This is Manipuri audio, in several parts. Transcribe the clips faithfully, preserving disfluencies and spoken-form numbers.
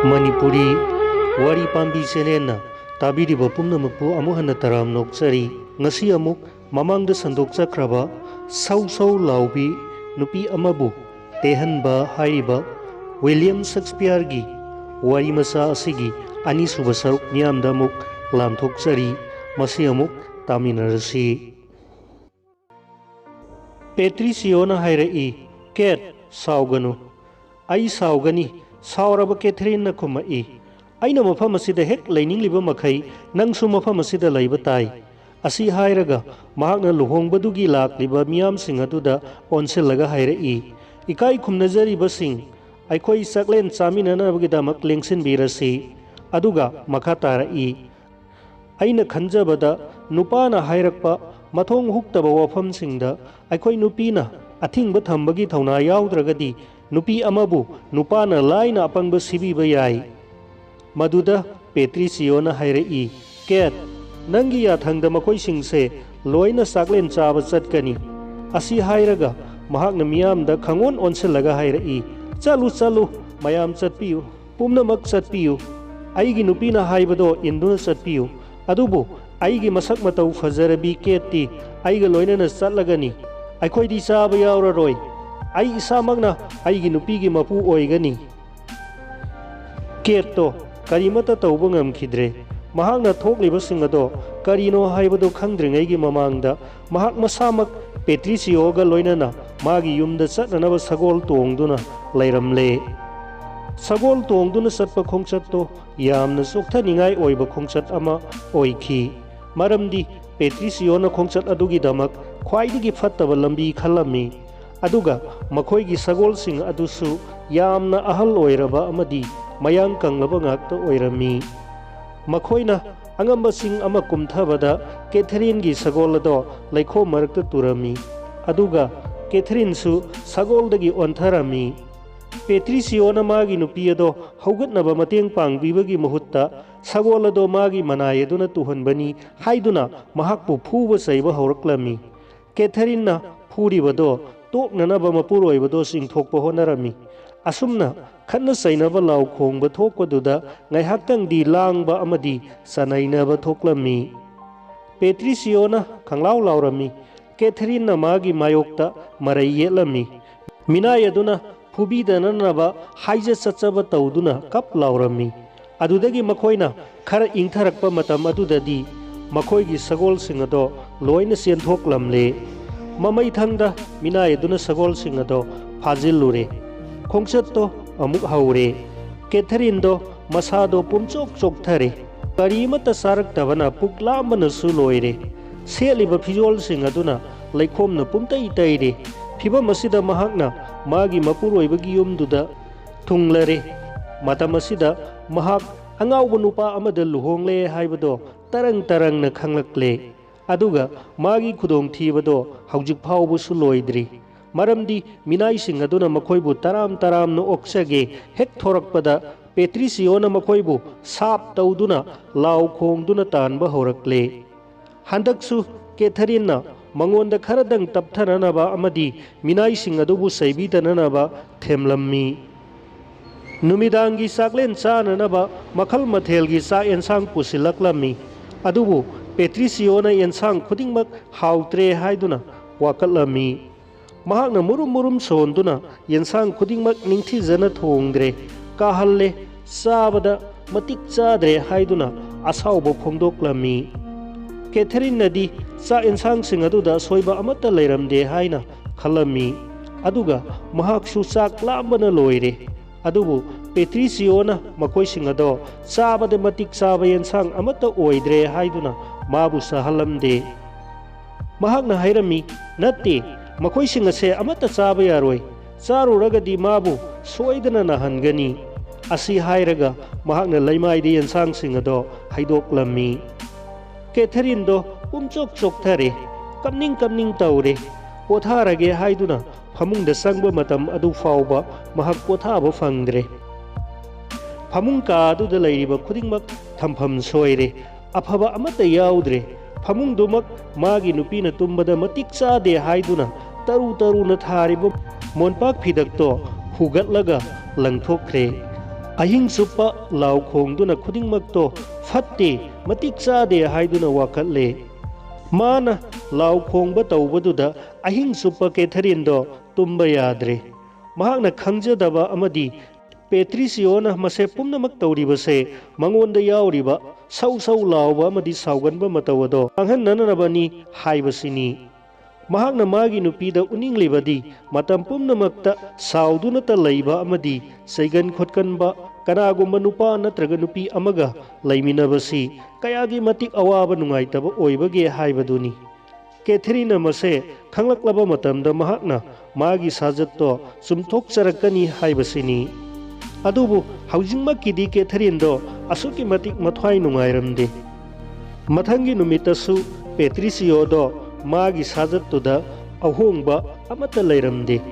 ꯃꯅꯤꯄꯨꯔꯤ ꯋꯥꯔꯤ ꯄꯥꯝꯕꯤ ꯆꯦꯅꯦꯜꯅ ꯇꯥꯕꯤꯔꯤꯕ ꯄꯨꯝꯅꯃꯛꯄꯨ ꯑꯃꯨꯛ ꯍꯟꯅ ꯇꯔꯥꯝꯅ ꯑꯣꯛꯆꯔꯤ꯫ ꯉꯁꯤ ꯑꯃꯨꯛ ꯃꯃꯥꯡꯗ ꯁꯟꯗꯣꯛꯆꯈ꯭ꯔꯕ ꯁꯧ ꯁꯧ ꯂꯥꯎꯕꯤ ꯅꯨꯄꯤ ꯑꯃꯕꯨ ꯇꯦꯍꯟꯕ ꯍꯥꯏꯔꯤꯕ ꯋꯤꯂꯤꯌꯝ ꯁꯦꯛꯁꯄꯤꯌꯔꯒꯤ ꯋꯥꯔꯤ ꯃꯆꯥ ꯑꯁꯤꯒꯤ ꯑꯅꯤꯁꯨꯕ ꯁꯔꯨꯛ ꯃꯤꯌꯥꯝꯗ ꯑꯃꯨꯛ ꯂꯥꯟꯊꯣꯛꯆꯔꯤ꯫ ꯃꯁꯤ ꯑꯃꯨꯛ ꯇꯥꯃꯤꯟꯅꯔꯁꯤ꯫ ꯄꯦꯇ꯭ꯔꯤꯁꯤꯌꯣꯅ ꯍꯥꯏꯔꯛꯏ, "ꯀꯦꯠ, ꯁꯥꯎꯒꯅꯨ꯫" "ꯑꯩ ꯁꯥꯎꯒꯅꯤ?" ꯁꯥꯎꯔꯕ ꯀꯦꯊꯔꯤꯟꯅ ꯈꯨꯝꯃꯛꯏ, "ꯑꯩꯅ ꯃꯐꯝ ꯑꯁꯤꯗ ꯍꯦꯛ ꯂꯩꯅꯤꯡꯂꯤꯕ ꯃꯈꯩ ꯅꯪꯁꯨ ꯃꯐꯝ ꯑꯁꯤꯗ ꯂꯩꯕ ꯇꯥꯏ꯫" ꯑꯁꯤ ꯍꯥꯏꯔꯒ ꯃꯍꯥꯛꯅ ꯂꯨꯍꯣꯡꯕꯗꯨꯒꯤ ꯂꯥꯛꯂꯤꯕ ꯃꯤꯌꯥꯝꯁꯤꯡ ꯑꯗꯨꯗ ꯑꯣꯟꯁꯤꯜꯂꯒ ꯍꯥꯏꯔꯛꯏ, "ꯏꯀꯥꯏ ꯈꯨꯝꯅꯖꯔꯤꯕꯁꯤꯡ, ꯑꯩꯈꯣꯏ ꯆꯥꯛꯂꯦꯟ ꯆꯥꯃꯤꯟꯅꯅꯕꯒꯤꯗꯃꯛ ꯂꯦꯡꯁꯤꯟꯕꯤꯔꯁꯤ꯫" ꯑꯗꯨꯒ ꯃꯈꯥ ꯇꯥꯔꯛꯏ, "ꯑꯩꯅ ꯈꯟꯖꯕꯗ ꯅꯨꯄꯥꯅ ꯍꯥꯏꯔꯛꯄ ꯃꯊꯣꯡ ꯍꯨꯛꯇꯕ ꯋꯥꯐꯝꯁꯤꯡꯗ ꯑꯩꯈꯣꯏ ꯅꯨꯄꯤꯅ ꯑꯊꯤꯡꯕ ꯊꯝꯕꯒꯤ ꯊꯧꯅꯥ ꯌꯥꯎꯗ꯭ꯔꯒꯗꯤ ꯅꯨꯄꯤ ꯑꯃꯕꯨ ꯅꯨꯄꯥꯅ ꯂꯥꯏꯅ ꯑꯄꯪꯕ ꯁꯤꯕꯤꯕ ꯌꯥꯏ꯫" ꯃꯗꯨꯗ ꯄꯦꯇ꯭ꯔꯤꯁꯤꯌꯣꯅ ꯍꯥꯏꯔꯛꯏ, "ꯀꯦꯠ, ꯅꯪꯒꯤ ꯌꯥꯊꯪꯗ ꯃꯈꯣꯏꯁꯤꯡꯁꯦ ꯂꯣꯏꯅ ꯆꯥꯛꯂꯦꯟ ꯆꯥꯕ ꯆꯠꯀꯅꯤ꯫" ꯑꯁꯤ ꯍꯥꯏꯔꯒ ꯃꯍꯥꯛꯅ ꯃꯤꯌꯥꯝꯗ ꯈꯪꯑꯣꯟ ꯑꯣꯟꯁꯤꯜꯂꯒ ꯍꯥꯏꯔꯛꯏ, "ꯆꯠꯂꯨ, ꯆꯠꯂꯨ, ꯃꯌꯥꯝ ꯆꯠꯄꯤꯌꯨ, ꯄꯨꯝꯅꯃꯛ ꯆꯠꯄꯤꯌꯨ꯫ ꯑꯩꯒꯤ ꯅꯨꯄꯤꯅ ꯍꯥꯏꯕꯗꯣ ꯏꯟꯗꯨꯅ ꯆꯠꯄꯤꯌꯨ꯫ ꯑꯗꯨꯕꯨ ꯑꯩꯒꯤ ꯃꯁꯛ ꯃꯇꯧ ꯐꯖꯔꯕꯤ ꯀꯦꯠꯇꯤ ꯑꯩꯒ ꯂꯣꯏꯅꯅ ꯆꯠꯂꯒꯅꯤ꯫ ꯑꯩꯈꯣꯏꯗꯤ ꯆꯥꯕ ꯌꯥꯎꯔꯔꯣꯏ꯫ ꯑꯩ ꯏꯁꯥꯃꯛꯅ ꯑꯩꯒꯤ ꯅꯨꯄꯤꯒꯤ ꯃꯄꯨ ꯑꯣꯏꯒꯅꯤ꯫" ꯀꯦꯠꯇꯣ ꯀꯔꯤꯃꯠꯇ ꯇꯧꯕ ꯉꯝꯈꯤꯗ꯭ꯔꯦ꯫ ꯃꯍꯥꯛꯅ ꯊꯣꯛꯂꯤꯕꯁꯤꯡ ꯑꯗꯣ ꯀꯔꯤꯅꯣ ꯍꯥꯏꯕꯗꯨ ꯈꯪꯗ꯭ꯔꯤꯉꯩꯒꯤ ꯃꯃꯥꯡꯗ ꯃꯍꯥꯛ ꯃꯁꯥꯃꯛ ꯄꯦꯇ꯭ꯔꯤꯁꯤꯌꯣꯒ ꯂꯣꯏꯅꯅ ꯃꯥꯒꯤ ꯌꯨꯝꯗ ꯆꯠꯅꯅꯕ ꯁꯒꯣꯜ ꯇꯣꯡꯗꯨꯅ ꯂꯩꯔꯝꯂꯦ꯫ ꯁꯒꯣꯜ ꯇꯣꯡꯗꯨꯅ ꯆꯠꯄ ꯈꯣꯡꯆꯠꯇꯣ ꯌꯥꯝꯅ ꯆꯣꯛꯊꯅꯤꯡꯉꯥꯏ ꯑꯣꯏꯕ ꯈꯣꯡꯆꯠ ꯑꯃ ꯑꯣꯏꯈꯤ꯫ ꯃꯔꯝꯗꯤ ꯄꯦꯇ꯭ꯔꯤꯁꯤꯌꯣꯅ ꯈꯣꯡꯆꯠ ꯑꯗꯨꯒꯤꯗꯃꯛ ꯈ꯭ꯋꯥꯏꯗꯒꯤ ꯐꯠꯇꯕ ꯂꯝꯕꯤ ꯈꯜꯂꯝꯃꯤ꯫ ꯑꯗꯨꯒ ꯃꯈꯣꯏꯒꯤ ꯁꯒꯣꯜꯁꯤꯡ ꯑꯗꯨꯁꯨ ꯌꯥꯝꯅ ꯑꯍꯜ ꯑꯣꯏꯔꯕ ꯑꯃꯗꯤ ꯃꯌꯥꯡ ꯀꯪꯂꯕ ꯉꯥꯛꯇ ꯑꯣꯏꯔꯝꯃꯤ꯫ ꯃꯈꯣꯏꯅ ꯑꯉꯝꯕ ꯆꯤꯡ ꯑꯃ ꯀꯨꯝꯊꯕꯗ ꯀꯦꯊꯔꯤꯟꯒꯤ ꯁꯒꯣꯜ ꯑꯗꯣ ꯂꯩꯈꯣꯝ ꯃꯔꯛꯇ ꯇꯨꯔꯝꯃꯤ꯫ ꯑꯗꯨꯒ ꯀꯦꯊꯔꯤꯟꯁꯨ ꯁꯒꯣꯜꯗꯒꯤ ꯑꯣꯟꯊꯔꯝꯃꯤ꯫ ꯄꯦꯇ꯭ꯔꯤꯁꯤꯌꯣꯅ ꯃꯥꯒꯤ ꯅꯨꯄꯤ ꯑꯗꯣ ꯍꯧꯒꯠꯅꯕ ꯃꯇꯦꯡ ꯄꯥꯡꯕꯤꯕꯒꯤ ꯃꯍꯨꯠꯇ ꯁꯒꯣꯜ ꯑꯗꯣ ꯃꯥꯒꯤ ꯃꯅꯥꯏ ꯑꯗꯨꯅ ꯇꯨꯍꯟꯕꯅꯤ ꯍꯥꯏꯗꯨꯅ ꯃꯍꯥꯛꯄꯨ ꯐꯨꯕ ꯆꯩꯕ ꯍꯧꯔꯛꯂꯝꯃꯤ꯫ ꯀꯦꯊꯔꯤꯟꯅ ꯐꯨꯔꯤꯕꯗꯣ ꯇꯣꯛꯅꯅꯕ ꯃꯄꯨꯔꯣꯏꯕꯗꯣ ꯆꯤꯡꯊꯣꯛꯄ ꯍꯣꯠꯅꯔꯝꯃꯤ꯫ ꯑꯁꯨꯝꯅ ꯈꯠꯅ ꯆꯩꯅꯕ ꯂꯥꯎ ꯈꯣꯡꯕ ꯊꯣꯛꯄꯗꯨꯗ ꯉꯥꯏꯍꯥꯛꯇꯪꯗꯤ ꯂꯥꯡꯕ ꯑꯃꯗꯤ ꯆꯅꯩꯅꯕ ꯊꯣꯛꯂꯝꯃꯤ꯫ ꯄꯦꯇ꯭ꯔꯤꯁꯤꯌꯣꯅ ꯈꯪꯂꯥꯎ ꯂꯥꯎꯔꯝꯃꯤ꯫ ꯀꯦꯊꯔꯤꯟꯅ ꯃꯥꯒꯤ ꯃꯥꯌꯣꯛꯇ ꯃꯔꯩ ꯌꯦꯠꯂꯝꯃꯤ꯫ ꯃꯤꯅꯥꯏ ꯑꯗꯨꯅ ꯐꯨꯕꯤꯗꯅꯅꯕ ꯍꯥꯏꯖ ꯆꯠꯆꯕ ꯇꯧꯗꯨꯅ ꯀꯞ ꯂꯥꯎꯔꯝꯃꯤ꯫ ꯑꯗꯨꯗꯒꯤ ꯃꯈꯣꯏꯅ ꯈꯔ ꯏꯪꯊꯔꯛꯄ ꯃꯇꯝ ꯑꯗꯨꯗꯗꯤ ꯃꯈꯣꯏꯒꯤ ꯁꯒꯣꯜꯁꯤꯡ ꯑꯗꯣ ꯂꯣꯏꯅ ꯆꯦꯟꯊꯣꯛꯂꯝꯂꯦ꯫ ꯃꯃꯩꯊꯪꯗ ꯃꯤꯅꯥꯏ ꯑꯗꯨꯅ ꯁꯒꯣꯜꯁꯤꯡ ꯑꯗꯣ ꯐꯥꯖꯤꯜꯂꯨꯔꯦ꯫ ꯈꯣꯡꯆꯠꯇꯣ ꯑꯃꯨꯛ ꯍꯧꯔꯦ꯫ ꯀꯦꯊꯔꯤꯟꯗꯣ ꯃꯁꯥꯗꯣ ꯄꯨꯝꯆꯣꯛ ꯆꯣꯛꯊꯔꯦ꯫ ꯀꯔꯤ ꯑꯃꯠꯇ ꯆꯥꯔꯛꯇꯕꯅ ꯄꯨꯛ ꯂꯥꯝꯕꯅꯁꯨ ꯂꯣꯏꯔꯦ꯫ ꯁꯦꯠꯂꯤꯕ ꯐꯤꯖꯣꯜꯁꯤꯡ ꯑꯗꯨꯅ ꯂꯩꯈꯣꯝꯅ ꯄꯨꯝꯇꯩ ꯇꯩꯔꯦ꯫ ꯐꯤꯚꯝ ꯑꯁꯤꯗ ꯃꯍꯥꯛꯅ ꯃꯥꯒꯤ ꯃꯄꯨꯔꯣꯏꯕꯒꯤ ꯌꯨꯝꯗꯨꯗ ꯊꯨꯡꯂꯔꯦ꯫ ꯃꯇꯝ ꯑꯁꯤꯗ ꯃꯍꯥꯛ ꯑꯉꯥꯎꯕ ꯅꯨꯄꯥ ꯑꯃꯗ ꯂꯨꯍꯣꯡꯂꯦ ꯍꯥꯏꯕꯗꯣ ꯇꯔꯪ ꯇꯔꯪꯅ ꯈꯪꯂꯛꯂꯦ꯫ ꯑꯗꯨꯒ ꯃꯥꯒꯤ ꯈꯨꯗꯣꯡꯊꯤꯕꯗꯣ ꯍꯧꯖꯤꯛ ꯐꯥꯎꯕꯁꯨ ꯂꯣꯏꯗ꯭ꯔꯤ꯫ ꯃꯔꯝꯗꯤ ꯃꯤꯅꯥꯏꯁꯤꯡ ꯑꯗꯨꯅ ꯃꯈꯣꯏꯕꯨ ꯇꯔꯥꯝ ꯇꯔꯥꯝꯅ ꯑꯣꯛꯆꯒꯦ ꯍꯦꯛ ꯊꯣꯔꯛꯄꯗ ꯄꯦꯇ꯭ꯔꯤꯁꯤꯌꯣꯅ ꯃꯈꯣꯏꯕꯨ ꯁꯥꯞ ꯇꯧꯗꯨꯅ ꯂꯥꯎ ꯈꯣꯡꯗꯨꯅ ꯇꯥꯟꯕ ꯍꯧꯔꯛꯂꯦ꯫ ꯍꯟꯗꯛꯁꯨ ꯀꯦꯊꯔꯤꯟꯅ ꯃꯉꯣꯟꯗ ꯈꯔꯗꯪ ꯇꯞꯊꯅꯅꯕ ꯑꯃꯗꯤ ꯃꯤꯅꯥꯏꯁꯤꯡ ꯑꯗꯨꯕꯨ ꯆꯩꯕꯤꯗꯅꯅꯕ ꯊꯦꯝꯂꯝꯃꯤ꯫ ꯅꯨꯃꯤꯗꯥꯡꯒꯤ ꯆꯥꯛꯂꯦꯟ ꯆꯥꯅꯅꯕ ꯃꯈꯜ ꯃꯊꯦꯜꯒꯤ ꯆꯥꯛ ꯑꯦꯟꯁꯥꯡ ꯄꯨꯁꯤꯜꯂꯛꯂꯝꯃꯤ꯫ ꯑꯗꯨꯕꯨ ꯄꯦꯇ꯭ꯔꯤꯁꯤꯌꯣꯅ ꯑꯦꯟꯁꯥꯡ ꯈꯨꯗꯤꯡꯃꯛ ꯍꯥꯎꯇ꯭ꯔꯦ ꯍꯥꯏꯗꯨꯅ ꯋꯥꯀꯠꯂꯝꯃꯤ꯫ ꯃꯍꯥꯛꯅ ꯃꯨꯔꯨꯝ ꯃꯨꯔꯨꯝ ꯁꯣꯟꯗꯨꯅ ꯌꯦꯟꯁꯥꯡ ꯈꯨꯗꯤꯡꯃꯛ ꯅꯤꯡꯊꯤꯖꯅ ꯊꯣꯡꯗ꯭ꯔꯦ, ꯀꯥꯍꯜꯂꯦ, ꯆꯥꯕꯗ ꯃꯇꯤꯛ ꯆꯥꯗ꯭ꯔꯦ ꯍꯥꯏꯗꯨꯅ ꯑꯁꯥꯎꯕ ꯐꯣꯡꯗꯣꯛꯂꯝꯃꯤ꯫ ꯀꯦꯊꯔꯤꯟꯅꯗꯤ ꯆꯥꯛ ꯌꯦꯟꯁꯥꯡꯁꯤꯡ ꯑꯗꯨꯗ ꯑꯁꯣꯏꯕ ꯑꯃꯠꯇ ꯂꯩꯔꯝꯗꯦ ꯍꯥꯏꯅ ꯈꯜꯂꯝꯃꯤ꯫ ꯑꯗꯨꯒ ꯃꯍꯥꯛꯁꯨ ꯆꯥꯛ ꯂꯥꯝꯕꯅ ꯂꯣꯏꯔꯦ꯫ ꯑꯗꯨꯕꯨ ꯄꯦꯇ꯭ꯔꯤꯁꯤꯌꯣꯅ ꯃꯈꯣꯏꯁꯤꯡ ꯑꯗꯣ ꯆꯥꯕꯗ ꯃꯇꯤꯛ ꯆꯥꯕ ꯌꯦꯟꯁꯥꯡ ꯑꯃꯠꯇ ꯑꯣꯏꯗ꯭ꯔꯦ ꯍꯥꯏꯗꯨꯅ ꯃꯥꯕꯨ ꯆꯥꯍꯜꯂꯝꯗꯦ꯫ ꯃꯍꯥꯛꯅ ꯍꯥꯏꯔꯝꯃꯤ, "ꯅꯠꯇꯦ, ꯃꯈꯣꯏꯁꯤꯡ ꯑꯁꯦ ꯑꯃꯠꯇ ꯆꯥꯕ ꯌꯥꯔꯣꯏ꯫ ꯆꯥꯔꯨꯔꯒꯗꯤ ꯃꯥꯕꯨ ꯁꯣꯏꯗꯅ ꯅꯥꯍꯟꯒꯅꯤ"꯫ ꯑꯁꯤ ꯍꯥꯏꯔꯒ ꯃꯍꯥꯛꯅ ꯂꯩꯃꯥꯏꯗ ꯌꯦꯟꯁꯥꯡꯁꯤꯡ ꯑꯗꯣ ꯍꯩꯗꯣꯛꯂꯝꯃꯤ꯫ ꯀꯦꯊꯔꯤꯟꯗꯣ ꯄꯨꯝꯆꯣꯛ ꯆꯣꯛꯊꯔꯦ, ꯀꯞꯅꯤꯡ ꯀꯞꯅꯤꯡ ꯇꯧꯔꯦ꯫ ꯄꯣꯊꯥꯔꯒꯦ ꯍꯥꯏꯗꯨꯅ ꯐꯃꯨꯡꯗ ꯆꯪꯕ ꯃꯇꯝ ꯑꯗꯨ ꯐꯥꯎꯕ ꯃꯍꯥꯛ ꯄꯣꯊꯥꯕ ꯐꯪꯗ꯭ꯔꯦ꯫ ꯐꯃꯨꯡ ꯀꯥ ꯑꯗꯨꯗ ꯂꯩꯔꯤꯕ ꯈꯨꯗꯤꯡꯃꯛ ꯊꯝꯐꯝ ꯁꯣꯏꯔꯦ꯫ ꯑꯐꯕ ꯑꯃꯠꯇ ꯌꯥꯎꯗ꯭ꯔꯦ꯫ ꯐꯃꯨꯡꯗꯨꯃꯛ ꯃꯥꯒꯤ ꯅꯨꯄꯤꯅ ꯇꯨꯝꯕꯗ ꯃꯇꯤꯛ ꯆꯥꯗꯦ ꯍꯥꯏꯗꯨꯅ ꯇꯔꯨ ꯇꯔꯨꯅ ꯊꯥꯔꯤꯕ ꯃꯣꯟꯄꯥꯛ ꯐꯤꯗꯛꯇꯣ ꯐꯨꯒꯠꯂꯒ ꯂꯪꯊꯣꯛꯈ꯭ꯔꯦ꯫ ꯑꯍꯤꯡ ꯆꯨꯞꯄ ꯂꯥꯎ ꯈꯣꯡꯗꯨꯅ ꯈꯨꯗꯤꯡꯃꯛꯇꯣ ꯐꯠꯇꯦ, ꯃꯇꯤꯛ ꯆꯥꯗꯦ ꯍꯥꯏꯗꯨꯅ ꯋꯥꯀꯠꯂꯦ꯫ ꯃꯥꯅ ꯂꯥꯎ ꯈꯣꯡꯕ ꯇꯧꯕꯗꯨꯗ ꯑꯍꯤꯡ ꯆꯨꯞꯄ ꯀꯦꯊꯔꯤꯟꯗꯣ ꯇꯨꯝꯕ ꯌꯥꯗ꯭ꯔꯦ꯫ ꯃꯍꯥꯛꯅ ꯈꯪꯖꯗꯕ ꯑꯃꯗꯤ ꯄꯦꯇ꯭ꯔꯤꯁꯤꯌꯣꯅ ꯃꯁꯦ ꯄꯨꯝꯅꯃꯛ ꯇꯧꯔꯤꯕꯁꯦ ꯃꯉꯣꯟꯗ ꯌꯥꯎꯔꯤꯕ ꯁꯧ ꯁꯧ ꯂꯥꯎꯕ ꯑꯃꯗꯤ ꯁꯥꯎꯒꯟꯕ ꯃꯇꯧ ꯑꯗꯣ ꯃꯥꯡꯍꯟꯅꯅꯕꯅꯤ ꯍꯥꯏꯕꯁꯤꯅꯤ꯫ ꯃꯍꯥꯛꯅ ꯃꯥꯒꯤ ꯅꯨꯄꯤꯗ ꯎꯠꯅꯤꯡꯂꯤꯕꯗꯤ ꯃꯇꯝ ꯄꯨꯝꯅꯃꯛꯇ ꯁꯥꯎꯗꯨꯅꯇ ꯂꯩꯕ ꯑꯃꯗꯤ ꯆꯩꯒꯟ ꯈꯣꯠꯀꯟꯕ ꯀꯅꯥꯒꯨꯝꯕ ꯅꯨꯄꯥ ꯅꯠꯇ꯭ꯔꯒ ꯅꯨꯄꯤ ꯑꯃꯒ ꯂꯩꯃꯤꯟꯅꯕꯁꯤ ꯀꯌꯥꯒꯤ ꯃꯇꯤꯛ ꯑꯋꯥꯕ ꯅꯨꯡꯉꯥꯏꯇꯕ ꯑꯣꯏꯕꯒꯦ ꯍꯥꯏꯕꯗꯨꯅꯤ꯫ ꯀꯦꯊꯔꯤꯟꯅ ꯃꯁꯦ ꯈꯪꯂꯛꯂꯕ ꯃꯇꯝꯗ ꯃꯍꯥꯛꯅ ꯃꯥꯒꯤ ꯁꯥꯖꯠꯇꯣ ꯆꯨꯝꯊꯣꯛꯆꯔꯛꯀꯅꯤ ꯍꯥꯏꯕꯁꯤꯅꯤ꯫ ꯑꯗꯨꯕꯨ ꯍꯧꯖꯤꯛꯃꯛꯀꯤꯗꯤ ꯀꯦꯊꯔꯤꯟꯗꯣ ꯑꯁꯨꯛꯀꯤ ꯃꯇꯤꯛ ꯃꯊ꯭ꯋꯥꯏ ꯅꯨꯡꯉꯥꯏꯔꯝꯗꯦ꯫ ꯃꯊꯪꯒꯤ ꯅꯨꯃꯤꯠꯇꯁꯨ ꯄꯦꯇ꯭ꯔꯤꯁꯤꯌꯣꯗꯣ ꯃꯥꯒꯤ ꯁꯥꯖꯠꯇꯨꯗ ꯑꯍꯣꯡꯕ ꯑꯃꯠꯇ ꯂꯩꯔꯝꯗꯦ꯫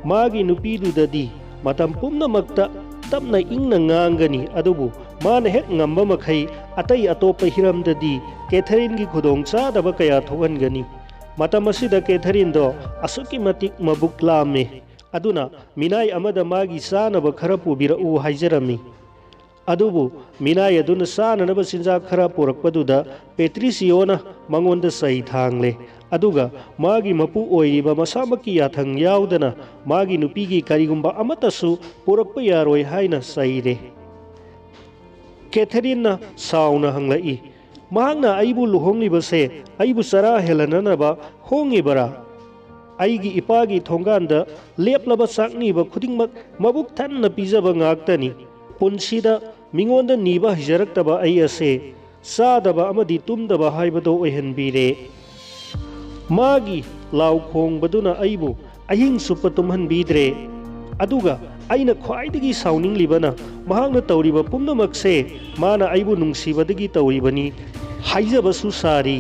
ꯃꯥꯒꯤ ꯅꯨꯄꯤꯗꯨꯗꯗꯤ ꯃꯇꯝ ꯄꯨꯝꯅꯃꯛꯇ ꯇꯞꯅ ꯏꯪꯅ ꯉꯥꯡꯒꯅꯤ, ꯑꯗꯨꯕꯨ ꯃꯥꯅ ꯍꯦꯛ ꯉꯝꯕ ꯃꯈꯩ ꯑꯇꯩ ꯑꯇꯣꯞꯄ ꯍꯤꯔꯝꯗꯗꯤ ꯀꯦꯊꯔꯤꯟꯒꯤ ꯈꯨꯗꯣꯡꯆꯥꯗꯕ ꯀꯌꯥ ꯊꯣꯛꯍꯟꯒꯅꯤ꯫ ꯃꯇꯝ ꯑꯁꯤꯗ ꯀꯦꯊꯔꯤꯟꯗꯣ ꯑꯁꯨꯛꯀꯤ ꯃꯇꯤꯛ ꯃꯕꯨꯛ ꯂꯥꯝꯃꯦ, ꯑꯗꯨꯅ ꯃꯤꯅꯥꯏ ꯑꯃꯗ ꯃꯥꯒꯤ ꯆꯥꯅꯕ ꯈꯔ ꯄꯨꯕꯤꯔꯛꯎ ꯍꯥꯏꯖꯔꯝꯃꯤ꯫ ꯑꯗꯨꯕꯨ ꯃꯤꯅꯥꯏ ꯑꯗꯨꯅ ꯆꯥꯅꯅꯕ ꯆꯤꯟꯖꯥꯛ ꯈꯔ ꯄꯨꯔꯛꯄꯗꯨꯗ ꯄꯦꯇ꯭ꯔꯤꯁꯤꯌꯣꯅ ꯃꯉꯣꯟꯗ ꯆꯩ ꯊꯥꯡꯂꯦ, ꯑꯗꯨꯒ ꯃꯥꯒꯤ ꯃꯄꯨ ꯑꯣꯏꯔꯤꯕ ꯃꯁꯥꯃꯛꯀꯤ ꯌꯥꯊꯪ ꯌꯥꯎꯗꯅ ꯃꯥꯒꯤ ꯅꯨꯄꯤꯒꯤ ꯀꯔꯤꯒꯨꯝꯕ ꯑꯃꯠꯇꯁꯨ ꯄꯨꯔꯛꯄ ꯌꯥꯔꯣꯏ ꯍꯥꯏꯅ ꯆꯩꯔꯦ꯫ ꯀꯦꯊꯔꯤꯟꯅ ꯁꯥꯎꯅ ꯍꯪꯂꯛꯏ, "ꯃꯍꯥꯛꯅ ꯑꯩꯕꯨ ꯂꯨꯍꯣꯡꯂꯤꯕꯁꯦ ꯑꯩꯕꯨ ꯆꯔꯥ ꯍꯦꯜꯍꯟꯅꯅꯕ ꯍꯣꯡꯉꯤꯕꯔꯥ? ꯑꯩꯒꯤ ꯏꯄꯥꯒꯤ ꯊꯣꯡꯒꯥꯟꯗ ꯂꯦꯞꯂꯕ ꯆꯥꯛꯅꯤꯕ ꯈꯨꯗꯤꯡꯃꯛ ꯃꯕꯨꯛ ꯊꯟꯅ ꯄꯤꯖꯕ ꯉꯥꯛꯇꯅꯤ꯫ ꯄꯨꯟꯁꯤꯗ ꯃꯤꯉꯣꯟꯗ ꯅꯤꯕ ꯍꯩꯖꯔꯛꯇꯕ ꯑꯩ ꯑꯁꯦ ꯆꯥꯗꯕ ꯑꯃꯗꯤ ꯇꯨꯝꯗꯕ ꯍꯥꯏꯕꯗꯣ ꯑꯣꯏꯍꯟꯕꯤꯔꯦ꯫ ꯃꯥꯒꯤ ꯂꯥꯎ ꯈꯣꯡꯕꯗꯨꯅ ꯑꯩꯕꯨ ꯑꯍꯤꯡ ꯆꯨꯞꯄ ꯇꯨꯝꯍꯟꯕꯤꯗ꯭ꯔꯦ꯫ ꯑꯗꯨꯒ ꯑꯩꯅ ꯈ꯭ꯋꯥꯏꯗꯒꯤ ꯁꯥꯎꯅꯤꯡꯂꯤꯕꯅ ꯃꯍꯥꯛꯅ ꯇꯧꯔꯤꯕ ꯄꯨꯝꯅꯃꯛꯁꯦ ꯃꯥꯅ ꯑꯩꯕꯨ ꯅꯨꯡꯁꯤꯕꯗꯒꯤ ꯇꯧꯔꯤꯕꯅꯤ ꯍꯥꯏꯖꯕꯁꯨ ꯁꯥꯔꯤ꯫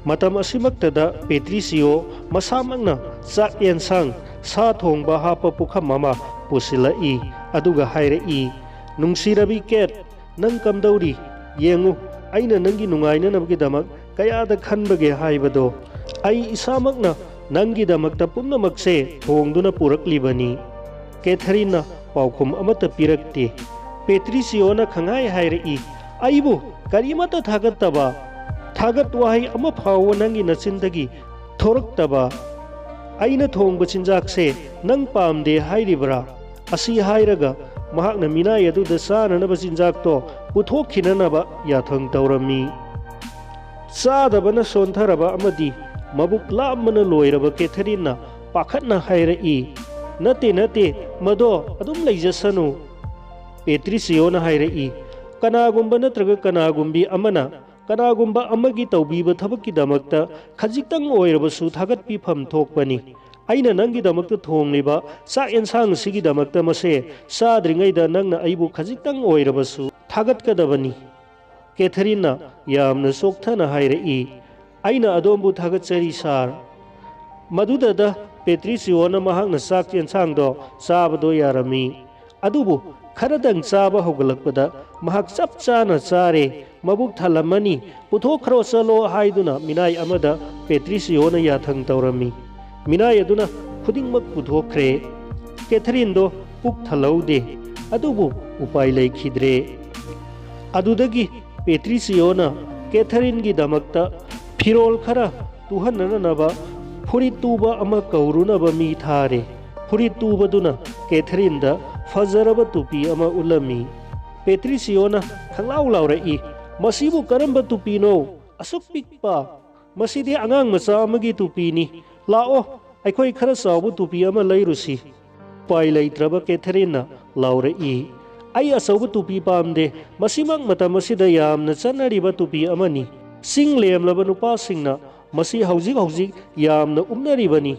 ꯃꯇꯝ ꯑꯁꯤꯃꯛꯇꯗ ꯄꯦꯇ꯭ꯔꯤꯁꯤꯌꯣ ꯃꯁꯥꯃꯛꯅ ꯆꯥꯛ ꯌꯦꯟꯁꯥꯡ, ꯁꯥ ꯊꯣꯡꯕ ꯍꯥꯞꯄ ꯄꯨꯈꯝ ꯑꯃ ꯄꯨꯁꯤꯜꯂꯛꯏ, ꯑꯗꯨꯒ ꯍꯥꯏꯔꯛꯏ, "ꯅꯨꯡꯁꯤꯔꯕꯤ ꯀꯦꯠ, ꯅꯪ ꯀꯝꯗꯧꯔꯤ? ꯌꯦꯡꯉꯨ, ꯑꯩꯅ ꯅꯪꯒꯤ ꯅꯨꯡꯉꯥꯏꯅꯅꯕꯒꯤꯗꯃꯛ ꯀꯌꯥꯗ ꯈꯟꯕꯒꯦ ꯍꯥꯏꯕꯗꯣ꯫ ꯑꯩ ꯏꯁꯥꯃꯛꯅ ꯅꯪꯒꯤꯗꯃꯛꯇ ꯄꯨꯝꯅꯃꯛꯁꯦ ꯊꯣꯡꯗꯨꯅ ꯄꯨꯔꯛꯂꯤꯕꯅꯤ꯫" ꯀꯦꯊꯔꯤꯟꯅ ꯄꯥꯎꯈꯨꯝ ꯑꯃꯠꯇ ꯄꯤꯔꯛꯇꯦ꯫ ꯄꯦꯇ꯭ꯔꯤꯁꯤꯌꯣꯅ ꯈꯪꯍꯥꯏ ꯍꯥꯏꯔꯛꯏ, "ꯑꯩꯕꯨ ꯀꯔꯤꯃꯠꯇ ꯊꯥꯒꯠꯇꯕ, ꯊꯥꯒꯠ ꯋꯥꯍꯩ ꯑꯃ ꯐꯥꯎꯕ ꯅꯪꯒꯤ ꯅꯆꯤꯟꯗꯒꯤ ꯊꯣꯔꯛꯇꯕ, ꯑꯩꯅ ꯊꯣꯡꯕ ꯆꯤꯟꯖꯥꯛꯁꯦ ꯅꯪ ꯄꯥꯝꯗꯦ ꯍꯥꯏꯔꯤꯕ꯭ꯔꯥ?" ꯑꯁꯤ ꯍꯥꯏꯔꯒ ꯃꯍꯥꯛꯅ ꯃꯤꯅꯥꯏ ꯑꯗꯨꯗ ꯆꯥꯅꯅꯕ ꯆꯤꯟꯖꯥꯛꯇꯣ ꯄꯨꯊꯣꯛꯈꯤꯅꯅꯕ ꯌꯥꯊꯪ ꯇꯧꯔꯝꯃꯤ꯫ ꯆꯥꯗꯕꯅ ꯁꯣꯟꯊꯔꯕ ꯑꯃꯗꯤ ꯃꯕꯨꯛ ꯂꯥꯝꯕꯅ ꯂꯣꯏꯔꯕ ꯀꯦꯊꯔꯤꯟꯅ ꯄꯥꯈꯠꯅ ꯍꯥꯏꯔꯛꯏ, "ꯅꯠꯇꯦ, ꯅꯠꯇꯦ, ꯃꯗꯣ ꯑꯗꯨꯝ ꯂꯩꯖꯁꯅꯨ꯫" ꯄꯦꯇ꯭ꯔꯤꯁꯤꯌꯣꯅ ꯍꯥꯏꯔꯛꯏ, "ꯀꯅꯥꯒꯨꯝꯕ ꯅꯠꯇ꯭ꯔꯒ ꯀꯅꯥꯒꯨꯝꯕꯤ ꯑꯃꯅ ꯀꯅꯥꯒꯨꯝꯕ ꯑꯃꯒꯤ ꯇꯧꯕꯤꯕ ꯊꯕꯛꯀꯤꯗꯃꯛꯇ ꯈꯖꯤꯛꯇꯪ ꯑꯣꯏꯔꯕꯁꯨ ꯊꯥꯒꯠꯄꯤꯐꯝ ꯊꯣꯛꯄꯅꯤ꯫ ꯑꯩꯅ ꯅꯪꯒꯤꯗꯃꯛꯇ ꯊꯣꯡꯂꯤꯕ ꯆꯥꯛ ꯌꯦꯟꯁꯥꯡ ꯑꯁꯤꯒꯤꯗꯃꯛꯇ ꯃꯁꯦ ꯆꯥꯗ꯭ꯔꯤꯉꯩꯗ ꯅꯪꯅ ꯑꯩꯕꯨ ꯈꯖꯤꯛꯇꯪ ꯑꯣꯏꯔꯕꯁꯨ ꯊꯥꯒꯠꯀꯗꯕꯅꯤ꯫" ꯀꯦꯊꯔꯤꯟꯅ ꯌꯥꯝꯅ ꯆꯣꯛꯊꯅ ꯍꯥꯏꯔꯛꯏ, "ꯑꯩꯅ ꯑꯗꯣꯝꯕꯨ ꯊꯥꯒꯠꯆꯔꯤ, ꯁꯥꯔ꯫" ꯃꯗꯨꯗꯗ ꯄꯦꯇ꯭ꯔꯤꯁꯤꯌꯣꯅ ꯃꯍꯥꯛꯅ ꯆꯥꯛ ꯌꯦꯟꯁꯥꯡꯗꯣ ꯆꯥꯕꯗꯣ ꯌꯥꯔꯝꯃꯤ꯫ ꯑꯗꯨꯕꯨ ꯈꯔꯗꯪ ꯆꯥꯕ ꯍꯧꯒꯠꯂꯛꯄꯗ ꯃꯍꯥꯛ ꯆꯞ ꯆꯥꯅ ꯆꯥꯔꯦ, ꯃꯕꯨꯛ ꯊꯜꯂꯝꯃꯅꯤ, "ꯄꯨꯊꯣꯛꯈ꯭ꯔꯣ ꯆꯠꯂꯣ" ꯍꯥꯏꯗꯨꯅ ꯃꯤꯅꯥꯏ ꯑꯃꯗ ꯄꯦꯇ꯭ꯔꯤꯁꯤꯌꯣꯅ ꯌꯥꯊꯪ ꯇꯧꯔꯝꯃꯤ꯫ ꯃꯤꯅꯥꯏ ꯑꯗꯨꯅ ꯈꯨꯗꯤꯡꯃꯛ ꯄꯨꯊꯣꯛꯈ꯭ꯔꯦ꯫ ꯀꯦꯊꯔꯤꯟꯗꯣ ꯄꯨꯛ ꯊꯜꯍꯧꯗꯦ, ꯑꯗꯨꯕꯨ ꯎꯄꯥꯏ ꯂꯩꯈꯤꯗ꯭ꯔꯦ꯫ ꯑꯗꯨꯗꯒꯤ ꯄꯦꯇ꯭ꯔꯤꯁꯤꯌꯣꯅ ꯀꯦꯊꯔꯤꯟꯒꯤꯗꯃꯛꯇ ꯐꯤꯔꯣꯜ ꯈꯔ ꯇꯨꯍꯟꯅꯅꯕ ꯐꯨꯔꯤꯠ ꯇꯨꯕ ꯑꯃ ꯀꯧꯔꯨꯅꯕ ꯃꯤ ꯊꯥꯔꯦ꯫ ꯐꯨꯔꯤꯠ ꯇꯨꯕꯗꯨꯅ ꯀꯦꯊꯔꯤꯟꯗ ꯐꯖꯔꯕ ꯇꯨꯄꯤ ꯑꯃ ꯎꯠꯂꯝꯃꯤ꯫ ꯄꯦꯇ꯭ꯔꯤꯁꯤꯌꯣꯅ ꯈꯪꯂꯥꯎ ꯂꯥꯎꯔꯛꯏ, "ꯃꯁꯤꯕꯨ ꯀꯔꯝꯕ ꯇꯨꯄꯤꯅꯣ? ꯑꯁꯨꯛ ꯄꯤꯛꯄ! ꯃꯁꯤꯗꯤ ꯑꯉꯥꯡ ꯃꯆꯥ ꯑꯃꯒꯤ ꯇꯨꯄꯤꯅꯤ꯫ ꯂꯥꯛꯑꯣ, ꯑꯩꯈꯣꯏ ꯈꯔ ꯆꯥꯎꯕ ꯇꯨꯄꯤ ꯑꯃ ꯂꯩꯔꯨꯁꯤ꯫" ꯎꯄꯥꯏ ꯂꯩꯇ꯭ꯔꯕ ꯀꯦꯊꯔꯤꯟꯅ ꯂꯥꯎꯔꯛꯏ, "ꯑꯩ ꯑꯆꯧꯕ ꯇꯨꯄꯤ ꯄꯥꯝꯗꯦ꯫ ꯃꯁꯤꯃꯛ ꯃꯇꯝ ꯑꯁꯤꯗ ꯌꯥꯝꯅ ꯆꯠꯅꯔꯤꯕ ꯇꯨꯄꯤ ꯑꯃꯅꯤ꯫ ꯆꯤꯡ ꯂꯦꯝꯂꯕ ꯅꯨꯄꯥꯁꯤꯡꯅ ꯃꯁꯤ ꯍꯧꯖꯤꯛ ꯍꯧꯖꯤꯛ ꯌꯥꯝꯅ ꯎꯞꯅꯔꯤꯕꯅꯤ꯫"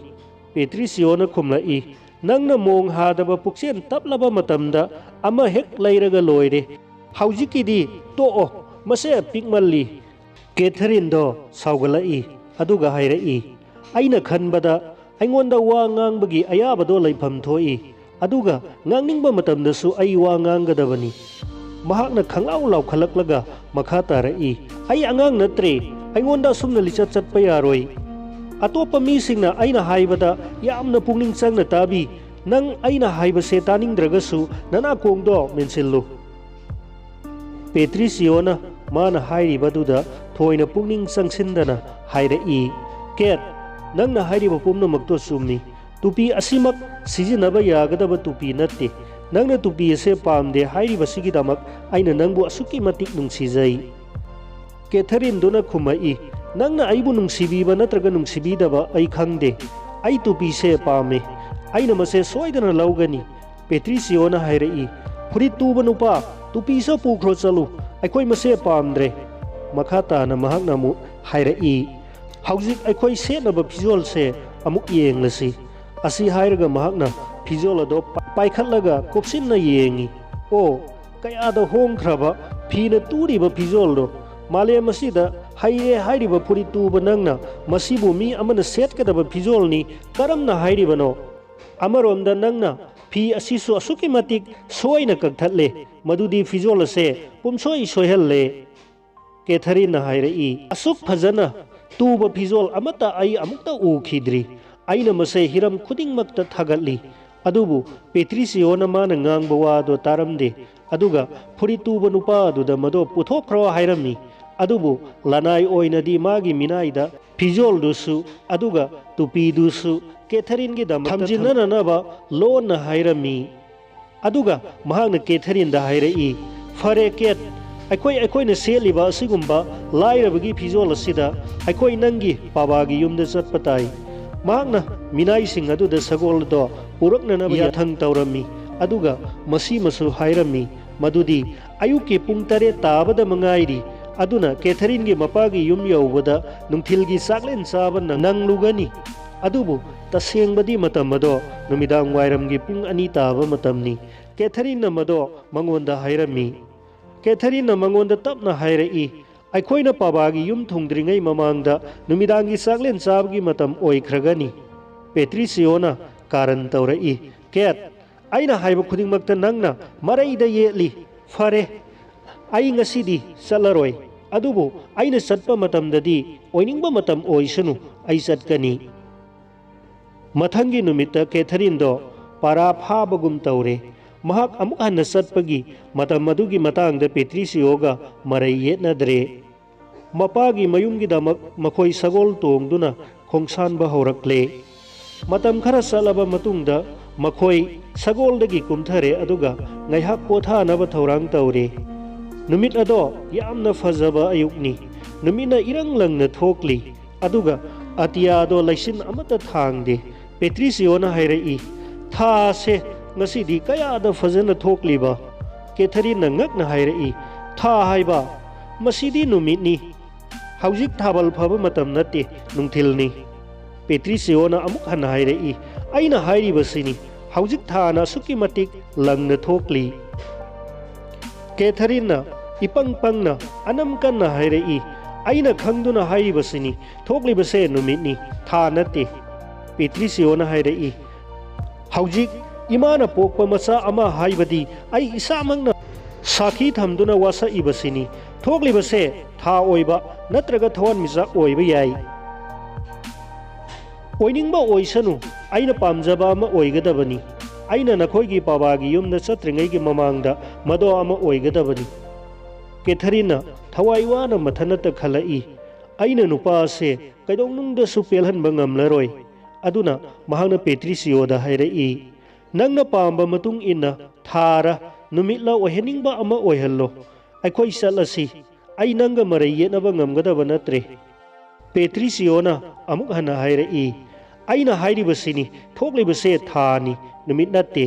ꯄꯦꯇ꯭ꯔꯤꯁꯤꯌꯣꯅ ꯈꯨꯝꯂꯛꯏ, "ꯅꯪꯅ ꯃꯣꯡ ꯍꯥꯗꯕ ꯄꯨꯛꯆꯦꯜ ꯇꯞꯂꯕ ꯃꯇꯝꯗ ꯑꯃ ꯍꯦꯛ ꯂꯩꯔꯒ ꯂꯣꯏꯔꯦ꯫ ꯍꯧꯖꯤꯛꯀꯤꯗꯤ ꯇꯣꯛꯑꯣ, ꯃꯁꯦ ꯄꯤꯛꯃꯜꯂꯤ꯫" ꯀꯦꯊꯔꯤꯟꯗꯣ ꯁꯥꯎꯒꯠꯂꯛꯏ, ꯑꯗꯨꯒ ꯍꯥꯏꯔꯛꯏ, "ꯑꯩꯅ ꯈꯟꯕꯗ ꯑꯩꯉꯣꯟꯗ ꯋꯥ ꯉꯥꯡꯕꯒꯤ ꯑꯌꯥꯕꯗꯣ ꯂꯩꯐꯝ ꯊꯣꯛꯏ, ꯑꯗꯨꯒ ꯉꯥꯡꯅꯤꯡꯕ ꯃꯇꯝꯗꯁꯨ ꯑꯩ ꯋꯥ ꯉꯥꯡꯒꯗꯕꯅꯤ꯫" ꯃꯍꯥꯛꯅ ꯈꯪꯂꯥꯎ ꯂꯥꯎꯈꯠꯂꯛꯂꯒ ꯃꯈꯥ ꯇꯥꯔꯛꯏ, "ꯑꯩ ꯑꯉꯥꯡ ꯅꯠꯇ꯭ꯔꯦ, ꯑꯩꯉꯣꯟꯗ ꯑꯁꯨꯝꯅ ꯂꯤꯆꯠ ꯆꯠꯄ ꯌꯥꯔꯣꯏ꯫ ꯑꯇꯣꯞꯄ ꯃꯤꯁꯤꯡꯅ ꯑꯩꯅ ꯍꯥꯏꯕꯗ ꯌꯥꯝꯅ ꯄꯨꯛꯅꯤꯡ ꯆꯪꯅ ꯇꯥꯕꯤ, "ꯅꯪ ꯑꯩꯅ ꯍꯥꯏꯕꯁꯦ ꯇꯥꯅꯤꯡꯗ꯭ꯔꯒꯁꯨ ꯅꯅꯥꯀꯣꯡꯗꯣ ꯃꯦꯟꯁꯤꯜꯂꯨ꯫" ꯄꯦꯇ꯭ꯔꯤꯁꯤꯌꯣꯅ ꯃꯥꯅ ꯍꯥꯏꯔꯤꯕꯗꯨꯗ ꯊꯣꯏꯅ ꯄꯨꯛꯅꯤꯡ ꯆꯪꯁꯤꯟꯗꯅ ꯍꯥꯏꯔꯛꯏ, "ꯀꯦꯠ, ꯅꯪꯅ ꯍꯥꯏꯔꯤꯕ ꯄꯨꯝꯅꯃꯛꯇꯣ ꯆꯨꯝꯃꯤ꯫ ꯇꯨꯄꯤ ꯑꯁꯤꯃꯛ ꯁꯤꯖꯤꯟꯅꯕ ꯌꯥꯒꯗꯕ ꯇꯨꯄꯤ ꯅꯠꯇꯦ꯫ ꯅꯪꯅ ꯇꯨꯄꯤ ꯑꯁꯦ ꯄꯥꯝꯗꯦ ꯍꯥꯏꯔꯤꯕꯁꯤꯒꯤꯗꯃꯛ ꯑꯩꯅ ꯅꯪꯕꯨ ꯑꯁꯨꯛꯀꯤ ꯃꯇꯤꯛ ꯅꯨꯡꯁꯤꯖꯩ꯫" ꯀꯦꯊꯔꯤꯟꯗꯨꯅ ꯈꯨꯝꯃꯛꯏ, "ꯅꯪꯅ ꯑꯩꯕꯨ ꯅꯨꯡꯁꯤꯕꯤꯕ ꯅꯠꯇ꯭ꯔꯒ ꯅꯨꯡꯁꯤꯕꯤꯗꯕ ꯑꯩ ꯈꯪꯗꯦ꯫ ꯑꯩ ꯇꯨꯄꯤꯁꯦ ꯄꯥꯝꯃꯤ꯫ ꯑꯩꯅ ꯃꯁꯦ ꯁꯣꯏꯗꯅ ꯂꯧꯒꯅꯤ꯫" ꯄꯦꯇ꯭ꯔꯤꯁꯤꯌꯣꯅ ꯍꯥꯏꯔꯛꯏ, "ꯐꯨꯔꯤꯠ ꯇꯨꯕ ꯅꯨꯄꯥ, ꯇꯨꯄꯤꯁꯨ ꯄꯨꯈ꯭ꯔꯣ ꯆꯠꯂꯨ꯫ ꯑꯩꯈꯣꯏ ꯃꯁꯦ ꯄꯥꯝꯗ꯭ꯔꯦ꯫" ꯃꯈꯥ ꯇꯥꯅ ꯃꯍꯥꯛꯅ ꯑꯃꯨꯛ ꯍꯥꯏꯔꯛꯏ, "ꯍꯧꯖꯤꯛ ꯑꯩꯈꯣꯏ ꯁꯦꯠꯅꯕ ꯐꯤꯖꯣꯜꯁꯦ ꯑꯃꯨꯛ ꯌꯦꯡꯂꯁꯤ꯫" ꯑꯁꯤ ꯍꯥꯏꯔꯒ ꯃꯍꯥꯛꯅ ꯐꯤꯖꯣꯜ ꯑꯗꯣ ꯄꯥꯏꯈꯠꯂꯒ ꯀꯨꯞꯁꯤꯟꯅ ꯌꯦꯡꯉꯤ꯫ ꯑꯣ, ꯀꯌꯥꯗ ꯍꯣꯡꯈ꯭ꯔꯕ ꯐꯤꯅ ꯇꯨꯔꯤꯕ ꯐꯤꯖꯣꯜꯗꯣ! ꯃꯥꯂꯦꯝ ꯑꯁꯤꯗ ꯍꯩꯔꯦ ꯍꯥꯏꯔꯤꯕ ꯐꯨꯔꯤꯠ ꯇꯨꯕ ꯅꯪꯅ ꯃꯁꯤꯕꯨ ꯃꯤ ꯑꯃꯅ ꯁꯦꯠꯀꯗꯕ ꯐꯤꯖꯣꯜꯅꯤ ꯀꯔꯝꯅ ꯍꯥꯏꯔꯤꯕꯅꯣ? ꯑꯃꯔꯣꯝꯗ ꯅꯪꯅ ꯐꯤ ꯑꯁꯤꯁꯨ ꯑꯁꯨꯛꯀꯤ ꯃꯇꯤꯛ ꯁꯣꯏꯅ ꯀꯛꯊꯠꯂꯦ, ꯃꯗꯨꯗꯤ ꯐꯤꯖꯣꯜ ꯑꯁꯦ ꯄꯨꯝꯁꯣꯏ ꯁꯣꯏꯍꯜꯂꯦ꯫ ꯀꯦꯊꯔꯤꯟꯅ ꯍꯥꯏꯔꯛꯏ, "ꯑꯁꯨꯛ ꯐꯖꯅ ꯇꯨꯕ ꯐꯤꯖꯣꯜ ꯑꯃꯠꯇ ꯑꯩ ꯑꯃꯨꯛꯇ ꯎꯈꯤꯗ꯭ꯔꯤ꯫ ꯑꯩꯅ ꯃꯁꯦ ꯍꯤꯔꯝ ꯈꯨꯗꯤꯡꯃꯛꯇ ꯊꯥꯒꯠꯂꯤ, ꯑꯗꯨꯕꯨ ꯄꯦꯇ꯭ꯔꯤꯁꯤꯌꯣꯅ ꯃꯥꯅ ꯉꯥꯡꯕ ꯋꯥꯗꯣ ꯇꯥꯔꯝꯗꯦ꯫ ꯑꯗꯨꯒ ꯐꯨꯔꯤꯠ ꯇꯨꯕ ꯅꯨꯄꯥ ꯑꯗꯨꯗ ꯃꯗꯣ ꯄꯨꯊꯣꯛꯈ꯭ꯔꯣ ꯍꯥꯏꯔꯝꯃꯤ꯫ ꯑꯗꯨꯕꯨ ꯂꯅꯥꯏ ꯑꯣꯏꯅꯗꯤ ꯃꯥꯒꯤ ꯃꯤꯅꯥꯏꯗ ꯐꯤꯖꯣꯜꯗꯨꯁꯨ ꯑꯗꯨꯒ ꯇꯨꯄꯤꯗꯨꯁꯨ ꯀꯦꯊꯔꯤꯟꯒꯤꯗꯃꯛꯇ ꯊꯝꯖꯤꯟꯅꯅꯕ ꯂꯣꯟꯅ ꯍꯥꯏꯔꯝꯃꯤ꯫" ꯑꯗꯨꯒ ꯃꯍꯥꯛꯅ ꯀꯦꯊꯔꯤꯟꯗ ꯍꯥꯏꯔꯛꯏ, "ꯐꯔꯦ ꯀꯦꯠ, ꯑꯩꯈꯣꯏ ꯑꯩꯈꯣꯏꯅ ꯁꯦꯠꯂꯤꯕ ꯑꯁꯤꯒꯨꯝꯕ ꯂꯥꯏꯔꯕꯒꯤ ꯐꯤꯖꯣꯜ ꯑꯁꯤꯗ ꯑꯩꯈꯣꯏ ꯅꯪꯒꯤ ꯄꯥꯕꯥꯒꯤ ꯌꯨꯝꯗ ꯆꯠꯄ ꯇꯥꯏ꯫" ꯃꯍꯥꯛꯅ ꯃꯤꯅꯥꯏꯁꯤꯡ ꯑꯗꯨꯗ ꯁꯒꯣꯜ ꯑꯗꯣ ꯄꯨꯔꯛꯅꯅꯕ ꯌꯥꯊꯪ ꯇꯧꯔꯝꯃꯤ, ꯑꯗꯨꯒ ꯃꯁꯤꯃꯁꯨ ꯍꯥꯏꯔꯝꯃꯤ, ꯃꯗꯨꯗꯤ ꯑꯌꯨꯛꯀꯤ ꯄꯨꯡ ꯇꯔꯦꯠ ꯇꯥꯕꯗ ꯃꯉꯥꯏꯔꯤ, ꯑꯗꯨꯅ ꯀꯦꯊꯔꯤꯟꯒꯤ ꯃꯄꯥꯒꯤ ꯌꯨꯝ ꯌꯧꯕꯗ ꯅꯨꯡꯊꯤꯜꯒꯤ ꯆꯥꯛꯂꯦꯟ ꯆꯥꯕ ꯅꯪ-, ꯅꯪꯂꯨꯒꯅꯤ꯫ ꯑꯗꯨꯕꯨ ꯇꯁꯦꯡꯕꯗꯤ ꯃꯇꯝ ꯑꯗꯣ ꯅꯨꯃꯤꯗꯥꯡ ꯋꯥꯏꯔꯝꯒꯤ ꯄꯨꯡ ꯑꯅꯤ ꯇꯥꯕ ꯃꯇꯝꯅꯤ꯫ ꯀꯦꯊꯔꯤꯟꯅ ꯃꯗꯣ ꯃꯉꯣꯟꯗ ꯍꯥꯏꯔꯝꯃꯤ꯫ ꯀꯦꯊꯔꯤꯟꯅ ꯃꯉꯣꯟꯗ ꯇꯞꯅ ꯍꯥꯏꯔꯛꯏ, "ꯑꯩꯈꯣꯏꯅ ꯄꯥꯕꯥꯒꯤ ꯌꯨꯝ ꯊꯨꯡꯗ꯭ꯔꯤꯉꯩ ꯃꯃꯥꯡꯗ ꯅꯨꯃꯤꯗꯥꯡꯒꯤ ꯆꯥꯛꯂꯦꯟ ꯆꯥꯕꯒꯤ ꯃꯇꯝ ꯑꯣꯏꯈ꯭ꯔꯒꯅꯤ꯫" ꯄꯦꯇ꯭ꯔꯤꯁꯤꯌꯣꯅ ꯀꯥꯔꯟ ꯇꯧꯔꯛꯏ, "ꯀꯦꯠ, ꯑꯩꯅ ꯍꯥꯏꯕ ꯈꯨꯗꯤꯡꯃꯛꯇ ꯅꯪꯅ ꯃꯔꯩꯗ ꯌꯦꯠꯂꯤ꯫ ꯐꯔꯦ, ꯑꯩ ꯉꯁꯤꯗꯤ ꯆꯠꯂꯔꯣꯏ꯫ ꯑꯗꯨꯕꯨ ꯑꯩꯅ ꯆꯠꯄ ꯃꯇꯝꯗꯗꯤ ꯑꯣꯏꯅꯤꯡꯕ ꯃꯇꯝ ꯑꯣꯏꯁꯅꯨ, ꯑꯩ ꯆꯠꯀꯅꯤ꯫" ꯃꯊꯪꯒꯤ ꯅꯨꯃꯤꯠꯇ ꯀꯦꯊꯔꯤꯟꯗꯣ ꯄꯔꯥ ꯐꯥꯕꯒꯨꯝ ꯇꯧꯔꯦ꯫ ꯃꯍꯥꯛ ꯑꯃꯨꯛ ꯍꯟꯅ ꯆꯠꯄꯒꯤ ꯃꯇꯝ ꯑꯗꯨꯒꯤ ꯃꯇꯥꯡꯗ ꯄꯦꯇ꯭ꯔꯤꯁꯤꯌꯣꯒ ꯃꯔꯩ ꯌꯦꯠꯅꯗ꯭ꯔꯦ꯫ ꯃꯄꯥꯒꯤ ꯃꯌꯨꯝꯒꯤꯗꯃꯛ ꯃꯈꯣꯏ ꯁꯒꯣꯜ ꯇꯣꯡꯗꯨꯅ ꯈꯣꯡꯁꯥꯟꯕ ꯍꯧꯔꯛꯂꯦ꯫ ꯃꯇꯝ ꯈꯔ ꯆꯠꯂꯕ ꯃꯇꯨꯡꯗ ꯃꯈꯣꯏ ꯁꯒꯣꯜꯗꯒꯤ ꯀꯨꯝꯊꯔꯦ, ꯑꯗꯨꯒ ꯉꯥꯏꯍꯥꯛ ꯄꯣꯊꯥꯅꯕ ꯊꯧꯔꯥꯡ ꯇꯧꯔꯦ꯫ ꯅꯨꯃꯤꯠ ꯑꯗꯣ ꯌꯥꯝꯅ ꯐꯖꯕ ꯑꯌꯨꯛꯅꯤ꯫ ꯅꯨꯃꯤꯠꯅ ꯏꯔꯪ ꯂꯪꯅ ꯊꯣꯛꯂꯤ, ꯑꯗꯨꯒ ꯑꯇꯤꯌꯥꯗꯣ ꯂꯩꯆꯤꯟ ꯑꯃꯠꯇ ꯊꯥꯡꯗꯦ꯫ ꯄꯦꯇ꯭ꯔꯤꯁꯤꯌꯣꯅ ꯍꯥꯏꯔꯛꯏ, "ꯊꯥꯁꯦ ꯉꯁꯤꯗꯤ ꯀꯌꯥꯗ ꯐꯖꯅ ꯊꯣꯛꯂꯤꯕ!" ꯀꯦꯊꯔꯤꯟꯅ ꯉꯛꯅ ꯍꯥꯏꯔꯛꯏ, "ꯊꯥ ꯍꯥꯏꯕ? ꯃꯁꯤꯗꯤ ꯅꯨꯃꯤꯠꯅꯤ꯫ ꯍꯧꯖꯤꯛ ꯊꯥꯕꯜ ꯐꯕ ꯃꯇꯝ ꯅꯠꯇꯦ, ꯅꯨꯡꯊꯤꯜꯅꯤ꯫" ꯄꯦꯇ꯭ꯔꯤꯁꯤꯌꯣꯅ ꯑꯃꯨꯛ ꯍꯟꯅ ꯍꯥꯏꯔꯛꯏ, "ꯑꯩꯅ ꯍꯥꯏꯔꯤꯕꯁꯤꯅꯤ, ꯍꯧꯖꯤꯛ ꯊꯥꯅ ꯑꯁꯨꯛꯀꯤ ꯃꯇꯤꯛ ꯂꯪꯅ ꯊꯣꯛꯂꯤ꯫" ꯀꯦꯊꯔꯤꯟꯅ ꯏꯄꯪ ꯄꯪꯅ ꯑꯅꯝ ꯀꯟꯅ ꯍꯥꯏꯔꯛꯏ, "ꯑꯩꯅ ꯈꯪꯗꯨꯅ ꯍꯥꯏꯔꯤꯕꯁꯤꯅꯤ, ꯊꯣꯛꯂꯤꯕꯁꯦ ꯅꯨꯃꯤꯠꯅꯤ, ꯊꯥ ꯅꯠꯇꯦ꯫" ꯄꯦꯇ꯭ꯔꯤꯁꯤꯌꯣꯅ ꯍꯥꯏꯔꯛꯏ, "ꯍꯧꯖꯤꯛ ꯏꯃꯥꯅ ꯄꯣꯛꯄ ꯃꯆꯥ ꯑꯃ, ꯍꯥꯏꯕꯗꯤ ꯑꯩ ꯏꯁꯥꯃꯛꯅ ꯁꯥꯈꯤ ꯊꯝꯗꯨꯅ ꯋꯥꯁꯛꯏꯕꯁꯤꯅꯤ꯫ ꯊꯣꯛꯂꯤꯕꯁꯦ ꯊꯥ ꯑꯣꯏꯕ ꯅꯠꯇ꯭ꯔꯒ ꯊꯋꯥꯟꯃꯤꯆꯥꯛ ꯑꯣꯏꯕ ꯌꯥꯏ꯫ ꯑꯣꯏꯅꯤꯡꯕ ꯑꯣꯏꯁꯅꯨ, ꯑꯩꯅ ꯄꯥꯝꯖꯕ ꯑꯃ ꯑꯣꯏꯒꯗꯕꯅꯤ꯫ ꯑꯩꯅ ꯅꯈꯣꯏꯒꯤ ꯄꯥꯕꯥꯒꯤ ꯌꯨꯝꯗ ꯆꯠꯇ꯭ꯔꯤꯉꯩꯒꯤ ꯃꯃꯥꯡꯗ ꯃꯗꯣ ꯑꯃ ꯑꯣꯏꯒꯗꯕꯅꯤ꯫" ꯀꯦꯊꯔꯤꯟꯅ ꯊꯋꯥꯏ ꯋꯥꯅ ꯃꯊꯟꯅꯇ ꯈꯜꯂꯛꯏ, "ꯑꯩꯅ ꯅꯨꯄꯥ ꯑꯁꯦ ꯀꯩꯗꯧꯅꯨꯡꯗꯁꯨ ꯄꯦꯜꯍꯟꯕ ꯉꯝꯂꯔꯣꯏ꯫" ꯑꯗꯨꯅ ꯃꯍꯥꯛꯅ ꯄꯦꯇ꯭ꯔꯤꯁꯤꯌꯣꯗ ꯍꯥꯏꯔꯛꯏ, "ꯅꯪꯅ ꯄꯥꯝꯕ ꯃꯇꯨꯡ ꯏꯟꯅ ꯊꯥꯔ ꯅꯨꯃꯤꯠꯂ ꯑꯣꯏꯍꯟꯅꯤꯡꯕ ꯑꯃ ꯑꯣꯏꯍꯜꯂꯣ꯫ ꯑꯩꯈꯣꯏ ꯆꯠꯂꯁꯤ꯫ ꯑꯩ ꯅꯪꯒ ꯃꯔꯩ ꯌꯦꯠꯅꯕ ꯉꯝꯒꯗꯕ ꯅꯠꯇ꯭ꯔꯦ꯫" ꯄꯦꯇ꯭ꯔꯤꯁꯤꯌꯣꯅ ꯑꯃꯨꯛ ꯍꯟꯅ ꯍꯥꯏꯔꯛꯏ, "ꯑꯩꯅ ꯍꯥꯏꯔꯤꯕꯁꯤꯅꯤ, ꯊꯣꯛꯂꯤꯕꯁꯦ ꯊꯥꯅꯤ, ꯅꯨꯃꯤꯠ ꯅꯠꯇꯦ꯫"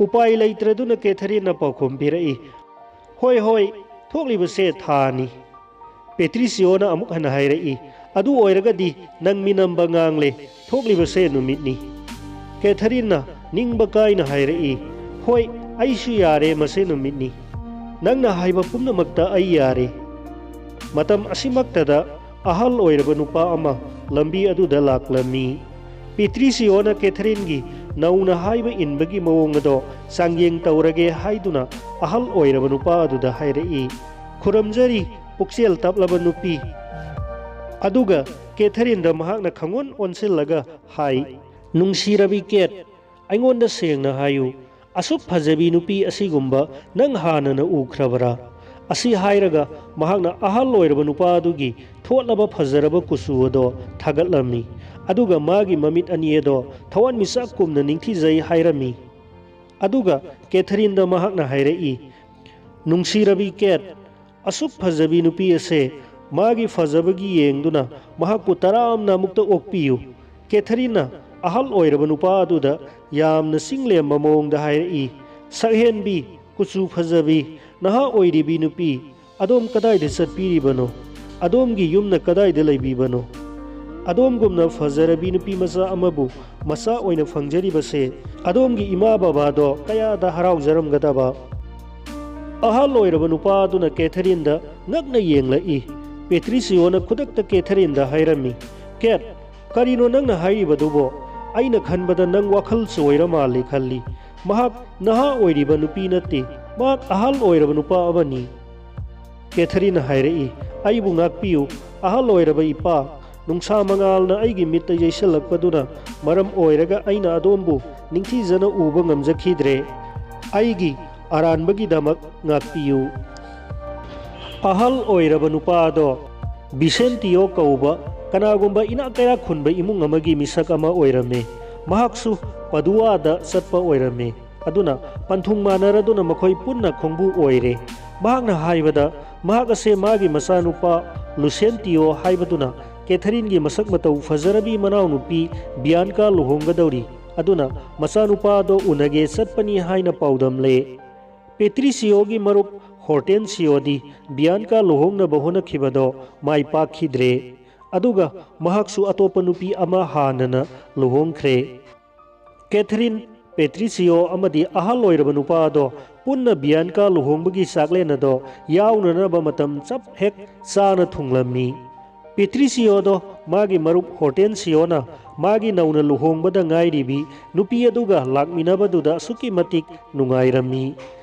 ꯎꯄꯥꯏ ꯂꯩꯇ꯭ꯔꯗꯨꯅ ꯀꯦꯊꯔꯤꯟꯅ ꯄꯥꯎꯈꯨꯝ ꯄꯤꯔꯛꯏ, "ꯍꯣꯏ, ꯍꯣꯏ, ꯊꯣꯛꯂꯤꯕꯁꯦ ꯊꯥꯅꯤ꯫" ꯄꯦꯇ꯭ꯔꯤꯁꯤꯌꯣꯅ ꯑꯃꯨꯛ ꯍꯟꯅ ꯍꯥꯏꯔꯛꯏ, "ꯑꯗꯨ ꯑꯣꯏꯔꯒꯗꯤ ꯅꯪ ꯃꯤꯅꯝꯕ ꯉꯥꯡꯂꯦ, ꯊꯣꯛꯂꯤꯕꯁꯦ ꯅꯨꯃꯤꯠꯅꯤ꯫" ꯀꯦꯊꯔꯤꯟꯅ ꯅꯤꯡꯕ ꯀꯥꯏꯅ ꯍꯥꯏꯔꯛꯏ, "ꯍꯣꯏ, ꯑꯩꯁꯨ ꯌꯥꯔꯦ, ꯃꯁꯦ ꯅꯨꯃꯤꯠꯅꯤ꯫ ꯅꯪꯅ ꯍꯥꯏꯕ ꯄꯨꯝꯅꯃꯛꯇ ꯑꯩ ꯌꯥꯔꯦ꯫" ꯃꯇꯝ ꯑꯁꯤꯃꯛꯇꯗ ꯑꯍꯜ ꯑꯣꯏꯔꯕ ꯅꯨꯄꯥ ꯑꯃ ꯂꯝꯕꯤ ꯑꯗꯨꯗ ꯂꯥꯛꯂꯝꯃꯤ꯫ ꯄꯦꯇ꯭ꯔꯤꯁꯤꯌꯣꯅ ꯀꯦꯊꯔꯤꯟꯒꯤ ꯅꯧꯅ ꯍꯥꯏꯕ ꯏꯟꯕꯒꯤ ꯃꯑꯣꯡ ꯑꯗꯣ ꯆꯥꯡꯌꯦꯡ ꯇꯧꯔꯒꯦ ꯍꯥꯏꯗꯨꯅ ꯑꯍꯜ ꯑꯣꯏꯔꯕ ꯅꯨꯄꯥ ꯑꯗꯨꯗ ꯍꯥꯏꯔꯛꯏ, "ꯈꯨꯔꯝꯖꯔꯤ, ꯄꯨꯛꯆꯦꯜ ꯇꯞꯂꯕ ꯅꯨꯄꯤ꯫" ꯑꯗꯨꯒ ꯀꯦꯊꯔꯤꯟꯗ ꯃꯍꯥꯛꯅ ꯈꯪꯑꯣꯟ ꯑꯣꯟꯁꯤꯜꯂꯒ ꯍꯥꯏ, "ꯅꯨꯡꯁꯤꯔꯕꯤ ꯀꯦꯠ, ꯑꯩꯉꯣꯟꯗ ꯁꯦꯡꯅ ꯍꯥꯏꯌꯨ, ꯑꯁꯨꯛ ꯐꯖꯕꯤ ꯅꯨꯄꯤ ꯑꯁꯤꯒꯨꯝꯕ ꯅꯪ ꯍꯥꯟꯅꯅ ꯎꯈ꯭ꯔꯕꯔꯥ?" ꯑꯁꯤ ꯍꯥꯏꯔꯒ ꯃꯍꯥꯛꯅ ꯑꯍꯜ ꯑꯣꯏꯔꯕ ꯅꯨꯄꯥ ꯑꯗꯨꯒꯤ ꯊꯣꯠꯂꯕ ꯐꯖꯔꯕ ꯀꯨꯆꯨ ꯑꯗꯣ ꯊꯥꯒꯠꯂꯝꯃꯤ꯫ ꯑꯗꯨꯒ ꯃꯥꯒꯤ ꯃꯃꯤꯠ ꯑꯅꯤ ꯑꯗꯣ ꯊꯋꯥꯟꯃꯤꯆꯥꯛꯀꯨꯝꯅ ꯅꯤꯡꯊꯤꯖꯩ ꯍꯥꯏꯔꯝꯃꯤ꯫ ꯑꯗꯨꯒ ꯀꯦꯊꯔꯤꯟꯗ ꯃꯍꯥꯛꯅ ꯍꯥꯏꯔꯛꯏ, "ꯅꯨꯡꯁꯤꯔꯕꯤ ꯀꯦꯠ, ꯑꯁꯨꯛ ꯐꯖꯕꯤ ꯅꯨꯄꯤ ꯑꯁꯦ ꯃꯥꯒꯤ ꯐꯖꯕꯒꯤ ꯌꯦꯡꯗꯨꯅ ꯃꯍꯥꯛꯄꯨ ꯇꯔꯥꯝꯅ ꯑꯃꯨꯛꯇ ꯑꯣꯛꯄꯤꯌꯨ꯫" ꯀꯦꯊꯔꯤꯟꯅ ꯑꯍꯜ ꯑꯣꯏꯔꯕ ꯅꯨꯄꯥ ꯑꯗꯨꯗ ꯌꯥꯝꯅ ꯆꯤꯡꯂꯦꯝꯕ ꯃꯑꯣꯡꯗ ꯍꯥꯏꯔꯛꯏ, "ꯁꯛꯍꯦꯟꯕꯤ, ꯀꯨꯆꯨ ꯐꯖꯕꯤ, ꯅꯍꯥ ꯑꯣꯏꯔꯤꯕꯤ ꯅꯨꯄꯤ, ꯑꯗꯣꯝ ꯀꯗꯥꯏꯗ ꯆꯠꯄꯤꯔꯤꯕꯅꯣ? ꯑꯗꯣꯝꯒꯤ ꯌꯨꯝꯅ ꯀꯗꯥꯏꯗ ꯂꯩꯕꯤꯕꯅꯣ? ꯑꯗꯣꯝꯒꯨꯝꯅ ꯐꯖꯔꯕꯤ ꯅꯨꯄꯤ ꯃꯆꯥ ꯑꯃꯕꯨ ꯃꯆꯥ ꯑꯣꯏꯅ ꯐꯪꯖꯔꯤꯕꯁꯦ ꯑꯗꯣꯝꯒꯤ ꯏꯃꯥ ꯕꯕꯥꯗꯣ ꯀꯌꯥꯗ ꯍꯔꯥꯎꯖꯔꯝꯒꯗꯕ?" ꯑꯍꯜ ꯑꯣꯏꯔꯕ ꯅꯨꯄꯥ ꯑꯗꯨꯅ ꯀꯦꯊꯔꯤꯟꯗ ꯉꯛꯅ ꯌꯦꯡꯂꯛꯏ꯫ ꯄꯦꯇ꯭ꯔꯤꯁꯤꯌꯣꯅ ꯈꯨꯗꯛꯇ ꯀꯦꯊꯔꯤꯟꯗ ꯍꯥꯏꯔꯝꯃꯤ, "ꯀꯦꯠ, ꯀꯔꯤꯅꯣ ꯅꯪꯅ ꯍꯥꯏꯔꯤꯕꯗꯨꯕꯣ? ꯑꯩꯅ ꯈꯟꯕꯗ ꯅꯪ ꯋꯥꯈꯜ ꯆꯣꯏꯔ ꯃꯥꯜꯂꯤ ꯈꯜꯂꯤ꯫ ꯃꯍꯥꯛ ꯅꯍꯥ ꯑꯣꯏꯔꯤꯕ ꯅꯨꯄꯤ ꯅꯠꯇꯦ, ꯃꯍꯥꯛ ꯑꯍꯜ ꯑꯣꯏꯔꯕ ꯅꯨꯄꯥ ꯑꯃꯅꯤ꯫" ꯀꯦꯊꯔꯤꯟꯅ ꯍꯥꯏꯔꯛꯏ, "ꯑꯩꯕꯨ ꯉꯥꯛꯄꯤꯌꯨ, ꯑꯍꯜ ꯑꯣꯏꯔꯕ ꯏꯄꯥ꯫ ꯅꯨꯡꯁꯥ ꯃꯉꯥꯜꯅ ꯑꯩꯒꯤ ꯃꯤꯠꯇ ꯌꯩꯁꯜꯂꯛꯄꯗꯨꯅ ꯃꯔꯝ ꯑꯣꯏꯔꯒ ꯑꯩꯅ ꯑꯗꯣꯝꯕꯨ ꯅꯤꯡꯊꯤꯖꯅ ꯎꯕ ꯉꯝꯖꯈꯤꯗ꯭ꯔꯦ꯫ ꯑꯩꯒꯤ ꯑꯔꯥꯟꯕꯒꯤꯗꯃꯛ ꯉꯥꯛꯄꯤꯌꯨ꯫" ꯑꯍꯜ ꯑꯣꯏꯔꯕ ꯅꯨꯄꯥ ꯑꯗꯣ ꯕꯤꯁꯦꯟꯇꯤꯌꯣ ꯀꯧꯕ ꯀꯅꯥꯒꯨꯝꯕ ꯏꯅꯥꯛ ꯀꯩꯔꯥꯛ ꯈꯨꯟꯕ ꯏꯃꯨꯡ ꯑꯃꯒꯤ ꯃꯤꯁꯛ ꯑꯃ ꯑꯣꯏꯔꯝꯃꯤ꯫ ꯃꯍꯥꯛꯁꯨ ꯄꯗꯨꯋꯥꯗ ꯆꯠꯄ ꯑꯣꯏꯔꯝꯃꯤ꯫ ꯑꯗꯨꯅ ꯄꯟꯊꯨꯡ ꯃꯥꯟꯅꯔꯗꯨꯅ ꯃꯈꯣꯏ ꯄꯨꯟꯅ ꯈꯣꯡꯕꯨ ꯑꯣꯏꯔꯦ꯫ ꯃꯍꯥꯛꯅ ꯍꯥꯏꯕꯗ, ꯃꯍꯥꯛ ꯑꯁꯦ ꯃꯥꯒꯤ ꯃꯆꯥꯅꯨꯄꯥ ꯂꯨꯁꯦꯟꯇꯤꯌꯣ ꯍꯥꯏꯕꯗꯨꯅ ꯀꯦꯊꯔꯤꯟꯒꯤ ꯃꯁꯛ ꯃꯇꯧ ꯐꯖꯔꯕꯤ ꯃꯅꯥꯎꯅꯨꯄꯤ ꯕꯤꯌꯥꯟꯀꯥ ꯂꯨꯍꯣꯡꯒꯗꯧꯔꯤ꯫ ꯑꯗꯨꯅ ꯃꯆꯥꯅꯨꯄꯥꯗꯣ ꯎꯅꯒꯦ ꯆꯠꯄꯅꯤ ꯍꯥꯏꯅ ꯄꯥꯎꯗꯝꯂꯦ꯫ ꯄꯦꯇ꯭ꯔꯤꯁꯤꯌꯣꯒꯤ ꯃꯔꯨꯞ ꯍꯣꯔꯇꯦꯟꯁꯤꯌꯣꯗꯤ ꯕꯤꯌꯥꯟꯀꯥ ꯂꯨꯍꯣꯡꯅꯕ ꯍꯣꯠꯅꯈꯤꯕꯗꯣ ꯃꯥꯏ ꯄꯥꯛꯈꯤꯗ꯭ꯔꯦ꯫ ꯑꯗꯨꯒ ꯃꯍꯥꯛꯁꯨ ꯑꯇꯣꯞꯄ ꯅꯨꯄꯤ ꯑꯃ ꯍꯥꯟꯅꯅ ꯂꯨꯍꯣꯡꯈ꯭ꯔꯦ꯫ ꯀꯦꯊꯔꯤꯟ, ꯄꯦꯇ꯭ꯔꯤꯁꯤꯌꯣ ꯑꯃꯗꯤ ꯑꯍꯜ ꯑꯣꯏꯔꯕ ꯅꯨꯄꯥ ꯑꯗꯣ ꯄꯨꯟꯅ ꯕꯤꯌꯥꯟꯀꯥ ꯂꯨꯍꯣꯡꯕꯒꯤ ꯆꯥꯛꯂꯦꯟ ꯑꯗꯣ ꯌꯥꯎꯅꯅꯕ ꯃꯇꯝ ꯆꯞ ꯍꯦꯛ ꯆꯥꯅ ꯊꯨꯡꯂꯝꯃꯤ꯫ ꯄꯦꯇ꯭ꯔꯤꯁꯤꯌꯣꯗꯣ ꯃꯥꯒꯤ ꯃꯔꯨꯞ ꯍꯣꯔꯇꯦꯟꯁꯤꯌꯣꯅ ꯃꯥꯒꯤ ꯅꯧꯅ ꯂꯨꯍꯣꯡꯕꯗ ꯉꯥꯏꯔꯤꯕꯤ ꯅꯨꯄꯤ ꯑꯗꯨꯒ ꯂꯥꯛꯃꯤꯟꯅꯕꯗꯨꯗ ꯑꯁꯨꯛꯀꯤ ꯃꯇꯤꯛ ꯅꯨꯡꯉꯥꯏꯔꯝꯃꯤ꯫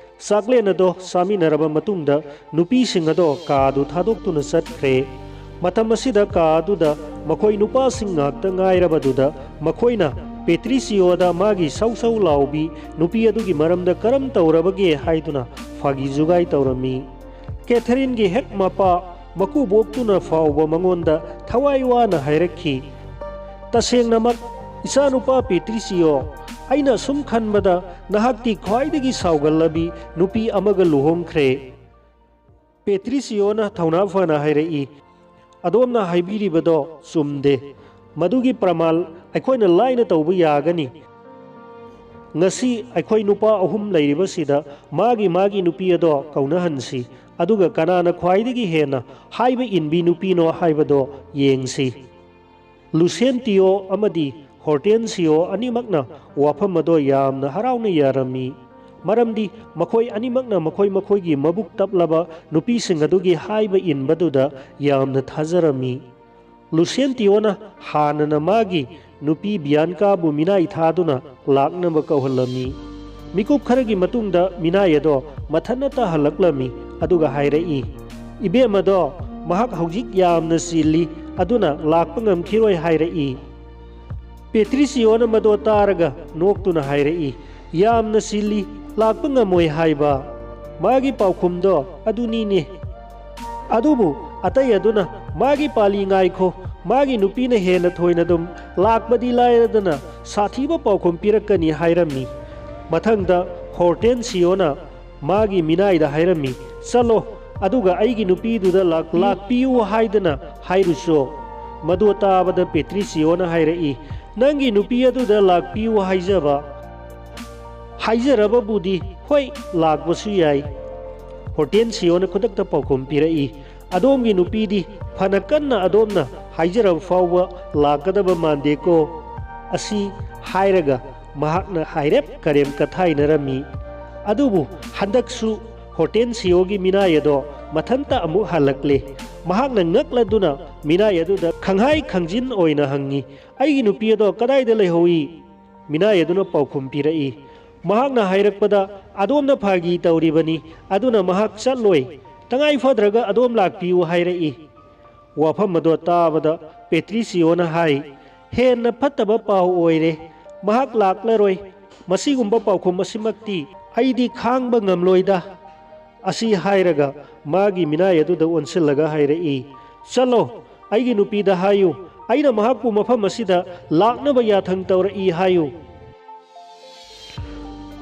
ꯆꯥꯛꯂꯦꯟ ꯑꯗꯣ ꯆꯥꯃꯤꯟꯅꯔꯕ ꯃꯇꯨꯡꯗ ꯅꯨꯄꯤꯁꯤꯡ ꯑꯗꯣ ꯀꯥ ꯑꯗꯨ ꯊꯥꯗꯣꯛꯇꯨꯅ ꯆꯠꯈ꯭ꯔꯦ꯫ ꯃꯇꯝ ꯑꯁꯤꯗ ꯀꯥ ꯑꯗꯨꯗ ꯃꯈꯣꯏ ꯅꯨꯄꯥꯁꯤꯡ ꯉꯥꯛꯇ ꯉꯥꯏꯔꯕꯗꯨꯗ ꯃꯈꯣꯏꯅ ꯄꯦꯇ꯭ꯔꯤꯁꯤꯌꯣꯗ ꯃꯥꯒꯤ ꯁꯧ ꯁꯧ ꯂꯥꯎꯕꯤ ꯅꯨꯄꯤ ꯑꯗꯨꯒꯤ ꯃꯔꯝꯗ ꯀꯔꯝ ꯇꯧꯔꯕꯒꯦ ꯍꯥꯏꯗꯨꯅ ꯐꯥꯒꯤ ꯖꯨꯒꯥꯏ ꯇꯧꯔꯝꯃꯤ꯫ ꯀꯦꯊꯔꯤꯟꯒꯤ ꯍꯦꯛ ꯃꯄꯥ ꯃꯀꯨꯕꯣꯛꯇꯨꯅ ꯐꯥꯎꯕ ꯃꯉꯣꯟꯗ ꯊꯋꯥꯏ ꯋꯥꯅ ꯍꯥꯏꯔꯛꯈꯤ, "ꯇꯁꯦꯡꯅꯃꯛ, ꯏꯆꯥꯅꯨꯄꯥ ꯄꯦꯇ꯭ꯔꯤꯁꯤꯌꯣ, ꯑꯩꯅ ꯁꯨꯝ ꯈꯟꯕꯗ ꯅꯍꯥꯛꯇꯤ ꯈ꯭ꯋꯥꯏꯗꯒꯤ ꯁꯥꯎꯒꯜꯂꯕꯤ ꯅꯨꯄꯤ ꯑꯃꯒ ꯂꯨꯍꯣꯡꯈ꯭ꯔꯦ꯫" ꯄꯦꯇ꯭ꯔꯤꯁꯤꯌꯣꯅ ꯊꯧꯅꯥ ꯐꯅ ꯍꯥꯏꯔꯛꯏ, "ꯑꯗꯣꯝꯅ ꯍꯥꯏꯕꯤꯔꯤꯕꯗꯣ ꯆꯨꯝꯗꯦ꯫ ꯃꯗꯨꯒꯤ ꯄ꯭ꯔꯃꯥꯟ ꯑꯩꯈꯣꯏꯅ ꯂꯥꯏꯅ ꯇꯧꯕ ꯌꯥꯒꯅꯤ꯫ ꯉꯁꯤ ꯑꯩꯈꯣꯏ ꯅꯨꯄꯥ ꯑꯍꯨꯝ ꯂꯩꯔꯤꯕꯁꯤꯗ ꯃꯥꯒꯤ ꯃꯥꯒꯤ ꯅꯨꯄꯤ ꯑꯗꯣ ꯀꯧꯅꯍꯟꯁꯤ, ꯑꯗꯨꯒ ꯀꯅꯥꯅ ꯈ꯭ꯋꯥꯏꯗꯒꯤ ꯍꯦꯟꯅ ꯍꯥꯏꯕ ꯏꯟꯕꯤ ꯅꯨꯄꯤꯅꯣ ꯍꯥꯏꯕꯗꯣ ꯌꯦꯡꯁꯤ꯫" ꯂꯨꯁꯦꯟꯇꯤꯌꯣ ꯑꯃꯗꯤ ꯍꯣꯔꯇꯦꯟꯁꯤꯌꯣ ꯑꯅꯤꯃꯛꯅ ꯋꯥꯐꯝ ꯑꯗꯣ ꯌꯥꯝꯅ ꯍꯔꯥꯎꯅ ꯌꯥꯔꯝꯃꯤ, ꯃꯔꯝꯗꯤ ꯃꯈꯣꯏ ꯑꯅꯤꯃꯛꯅ ꯃꯈꯣꯏ ꯃꯈꯣꯏꯒꯤ ꯃꯕꯨꯛ ꯇꯞꯂꯕ ꯅꯨꯄꯤꯁꯤꯡ ꯑꯗꯨꯒꯤ ꯍꯥꯏꯕ ꯏꯟꯕꯗꯨꯗ ꯌꯥꯝꯅ ꯊꯥꯖꯔꯝꯃꯤ꯫ ꯂꯨꯁꯦꯟꯇꯤꯌꯣꯅ ꯍꯥꯟꯅꯅ ꯃꯥꯒꯤ ꯅꯨꯄꯤ ꯕꯤꯌꯥꯟꯀꯥꯕꯨ ꯃꯤꯅꯥꯏ ꯊꯥꯗꯨꯅ ꯂꯥꯛꯅꯕ ꯀꯧꯍꯜꯂꯝꯃꯤ꯫ ꯃꯤꯀꯨꯞ ꯈꯔꯒꯤ ꯃꯇꯨꯡꯗ ꯃꯤꯅꯥꯏ ꯑꯗꯣ ꯃꯊꯟꯇ ꯍꯜꯂꯛꯂꯝꯃꯤ, ꯑꯗꯨꯒ ꯍꯥꯏꯔꯛꯏ, "ꯏꯕꯦꯝꯃꯗꯣ ꯃꯍꯥꯛ ꯍꯧꯖꯤꯛ ꯌꯥꯝꯅ ꯆꯤꯜꯂꯤ, ꯑꯗꯨꯅ ꯂꯥꯛꯄ ꯉꯝꯈꯤꯔꯣꯏ" ꯍꯥꯏꯔꯛꯏ꯫ ꯄꯦꯇ꯭ꯔꯤꯁꯤꯌꯣꯅ ꯃꯗꯣ ꯇꯥꯔꯒ ꯅꯣꯛꯇꯨꯅ ꯍꯥꯏꯔꯛꯏ, "ꯌꯥꯝꯅ ꯆꯤꯜꯂꯤ, ꯂꯥꯛꯄ ꯉꯝꯃꯣꯏ ꯍꯥꯏꯕ꯫ ꯃꯥꯒꯤ ꯄꯥꯎꯈꯨꯝꯗꯣ ꯑꯗꯨꯅꯤꯅꯦ꯫ ꯑꯗꯨꯕꯨ ꯑꯇꯩ ꯑꯗꯨꯅ ꯃꯥꯒꯤ ꯄꯥꯂꯤ ꯉꯥꯏꯈꯣ, ꯃꯥꯒꯤ ꯅꯨꯄꯤꯅ ꯍꯦꯟꯅ ꯊꯣꯏꯅ ꯑꯗꯨꯝ ꯂꯥꯛꯄꯗꯤ ꯂꯥꯏꯔꯗꯅ ꯁꯥꯊꯤꯕ ꯄꯥꯎꯈꯨꯝ ꯄꯤꯔꯛꯀꯅꯤ" ꯍꯥꯏꯔꯝꯃꯤ꯫ ꯃꯊꯪꯗ ꯍꯣꯔꯇꯦꯟꯁꯤꯌꯣꯅ ꯃꯥꯒꯤ ꯃꯤꯅꯥꯏꯗ ꯍꯥꯏꯔꯝꯃꯤ, "ꯆꯠꯂꯣ, ꯑꯗꯨꯒ ꯑꯩꯒꯤ ꯅꯨꯄꯤꯗꯨꯗ ꯂꯥꯛ-, ꯂꯥꯛꯄꯤꯌꯨ ꯍꯥꯏꯗꯅ ꯍꯥꯏꯔꯨꯆꯣ꯫" ꯃꯗꯨ ꯇꯥꯕꯗ ꯄꯦꯇ꯭ꯔꯤꯁꯤꯌꯣꯅ ꯍꯥꯏꯔꯛꯏ, "ꯅꯪꯒꯤ ꯅꯨꯄꯤ ꯑꯗꯨꯗ ꯂꯥꯛꯄꯤꯌꯨ ꯍꯥꯏꯖꯕ, ꯍꯥꯏꯖꯔꯕꯕꯨꯗꯤ ꯍꯣꯏ, ꯂꯥꯛꯄꯁꯨ ꯌꯥꯏ꯫" ꯍꯣꯔꯇꯦꯟꯁꯤꯌꯣꯅ ꯈꯨꯗꯛꯇ ꯄꯥꯎꯈꯨꯝ ꯄꯤꯔꯛꯏ, "ꯑꯗꯣꯝꯒꯤ ꯅꯨꯄꯤꯗꯤ ꯐꯅ ꯀꯟꯅ ꯑꯗꯣꯝꯅ ꯍꯥꯏꯖꯔꯕ ꯐꯥꯎꯕ ꯂꯥꯛꯀꯗꯕ ꯃꯥꯟꯗꯦꯀꯣ꯫" ꯑꯁꯤ ꯍꯥꯏꯔꯒ ꯃꯍꯥꯛꯅ ꯍꯥꯏꯔꯦꯞ ꯀꯔꯦꯝ ꯀꯊꯥꯏꯅꯔꯝꯃꯤ꯫ ꯑꯗꯨꯕꯨ ꯍꯟꯗꯛꯁꯨ ꯍꯣꯔꯇꯦꯟꯁꯤꯌꯣꯒꯤ ꯃꯤꯅꯥꯏ ꯑꯗꯣ ꯃꯊꯟꯇ ꯑꯃꯨꯛ ꯍꯜꯂꯛꯂꯦ꯫ ꯃꯍꯥꯛꯅ ꯉꯛꯂꯗꯨꯅ ꯃꯤꯅꯥꯏ ꯑꯗꯨꯗ ꯈꯪꯍꯥꯏ ꯈꯪꯖꯤꯟ ꯑꯣꯏꯅ ꯍꯪꯉꯤ, "ꯑꯩꯒꯤ ꯅꯨꯄꯤ ꯑꯗꯣ ꯀꯗꯥꯏꯗ ꯂꯩꯍꯧꯏ?" ꯃꯤꯅꯥꯏ ꯑꯗꯨꯅ ꯄꯥꯎꯈꯨꯝ ꯄꯤꯔꯛꯏ, "ꯃꯍꯥꯛꯅ ꯍꯥꯏꯔꯛꯄꯗ ꯑꯗꯣꯝꯅ ꯐꯥꯒꯤ ꯇꯧꯔꯤꯕꯅꯤ, ꯑꯗꯨꯅ ꯃꯍꯥꯛ ꯆꯠꯂꯣꯏ꯫ ꯇꯉꯥꯏ ꯐꯗ꯭ꯔꯒ ꯑꯗꯣꯝ ꯂꯥꯛꯄꯤꯌꯨ ꯍꯥꯏꯔꯛꯏ꯫" ꯋꯥꯐꯝ ꯑꯗꯣ ꯇꯥꯕꯗ ꯄꯦꯇ꯭ꯔꯤꯁꯤꯌꯣꯅ ꯍꯥꯏ, "ꯍꯦꯟꯅ ꯐꯠꯇꯕ ꯄꯥꯎ ꯑꯣꯏꯔꯦ꯫ "ꯃꯍꯥꯛ ꯂꯥꯛꯂꯔꯣꯏ꯫ ꯃꯁꯤꯒꯨꯝꯕ ꯄꯥꯎꯈꯨꯝ ꯑꯁꯤꯃꯛꯇꯤ ꯑꯩꯗꯤ ꯈꯥꯡꯕ ꯉꯝꯂꯣꯏꯗ"꯫ ꯑꯁꯤ ꯍꯥꯏꯔꯒ ꯃꯥꯒꯤ ꯃꯤꯅꯥꯏ ꯑꯗꯨꯗ ꯑꯣꯟꯁꯤꯜꯂꯒ ꯍꯥꯏꯔꯛꯏ, "ꯆꯠꯂꯣ, ꯑꯩꯒꯤ ꯅꯨꯄꯤꯗ ꯍꯥꯏꯌꯨ, ꯑꯩꯅ ꯃꯍꯥꯛꯄꯨ ꯃꯐꯝ ꯑꯁꯤꯗ ꯂꯥꯛꯅꯕ ꯌꯥꯊꯪ ꯇꯧꯔꯛꯏ ꯍꯥꯏꯌꯨ"꯫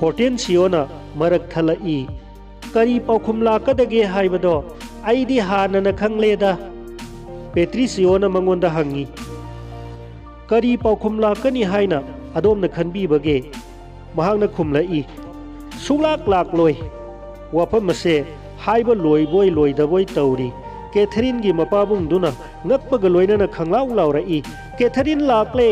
ꯍꯣꯔꯇꯦꯟꯁꯤꯌꯣꯅ ꯃꯔꯛ ꯊꯠꯂꯛꯏ, "ꯀꯔꯤ ꯄꯥꯎꯈꯨꯝ ꯂꯥꯛꯀꯗꯒꯦ ꯍꯥꯏꯕꯗꯣ ꯑꯩꯗꯤ ꯍꯥꯟꯅꯅ ꯈꯪꯂꯦꯗ"꯫ ꯄꯦꯇ꯭ꯔꯤꯁꯤꯌꯣꯅ ꯃꯉꯣꯟꯗ ꯍꯪꯉꯤ, "ꯀꯔꯤ ꯄꯥꯎꯈꯨꯝ ꯂꯥꯛꯀꯅꯤ ꯍꯥꯏꯅ ꯑꯗꯣꯝꯅ ꯈꯟꯕꯤꯕꯒꯦ?" ꯃꯍꯥꯛꯅ ꯈꯨꯝꯂꯛꯏ, "ꯁꯨꯡꯂꯥꯛ ꯂꯥꯛꯂꯣꯏ"꯫ ꯋꯥꯐꯝ ꯑꯁꯦ ꯍꯥꯏꯕ ꯂꯣꯏꯕꯣꯏ ꯂꯣꯏꯗꯕꯣꯏ ꯇꯧꯔꯤ꯫ ꯀꯦꯊꯔꯤꯟꯒꯤ ꯃꯄꯥꯕꯨꯡꯗꯨꯅ ꯉꯛꯄꯒ ꯂꯣꯏꯅꯅ ꯈꯪꯂꯥꯎ ꯂꯥꯎꯔꯛꯏ, "ꯀꯦꯊꯔꯤꯟ ꯂꯥꯛꯂꯦ!"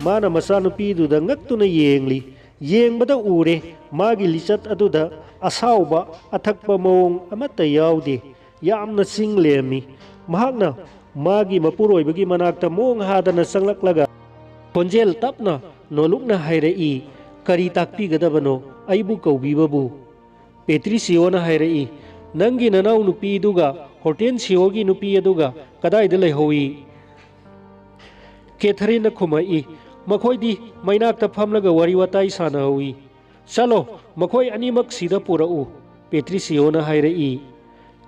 ꯃꯥꯅ ꯃꯆꯥꯅꯨꯄꯤꯗꯨꯗ ꯉꯛꯇꯨꯅ ꯌꯦꯡꯂꯤ꯫ ꯌꯦꯡꯕꯗ ꯎꯔꯦ, ꯃꯥꯒꯤ ꯂꯤꯆꯠ ꯑꯗꯨꯗ ꯑꯁꯥꯎꯕ, ꯑꯊꯛꯄ ꯃꯑꯣꯡ ꯑꯃꯠꯇ ꯌꯥꯎꯗꯦ꯫ ꯌꯥꯝꯅ ꯆꯤꯡ ꯂꯦꯝꯃꯤ꯫ ꯃꯍꯥꯛꯅ ꯃꯥꯒꯤ ꯃꯄꯨꯔꯣꯏꯕꯒꯤ ꯃꯅꯥꯛꯇ ꯃꯣꯡ ꯍꯥꯗꯅ ꯆꯪꯂꯛꯂꯒ, ꯈꯣꯟꯖꯦꯜ ꯇꯞꯅ ꯅꯣꯂꯨꯛꯅ ꯍꯥꯏꯔꯛꯏ, "ꯀꯔꯤ ꯇꯥꯛꯄꯤꯒꯗꯕꯅꯣ ꯑꯩꯕꯨ ꯀꯧꯕꯤꯕꯕꯨ?" ꯄꯦꯇ꯭ꯔꯤꯁꯤꯌꯣꯅ ꯍꯥꯏꯔꯛꯏ, "ꯅꯪꯒꯤ ꯅꯅꯥꯎ ꯅꯨꯄꯤꯗꯨꯒ ꯍꯣꯔꯇꯦꯟꯁꯤꯌꯣꯒꯤ ꯅꯨꯄꯤ ꯑꯗꯨꯒ ꯀꯗꯥꯏꯗ ꯂꯩꯍꯧꯏ?" ꯀꯦꯊꯔꯤꯟꯅ ꯈꯨꯝꯃꯛꯏ, "ꯃꯈꯣꯏꯗꯤ ꯃꯩꯅꯥꯛꯇ ꯐꯝꯂꯒ ꯋꯥꯔꯤ ꯋꯥꯇꯥꯏ ꯁꯥꯟꯅꯍꯧꯏ"꯫ "ꯆꯠꯂꯣ, ꯃꯈꯣꯏ ꯑꯅꯤꯃꯛ ꯁꯤꯗ ꯄꯨꯔꯛꯎ", ꯄꯦꯇ꯭ꯔꯤꯁꯤꯌꯣꯅ ꯍꯥꯏꯔꯛꯏ꯫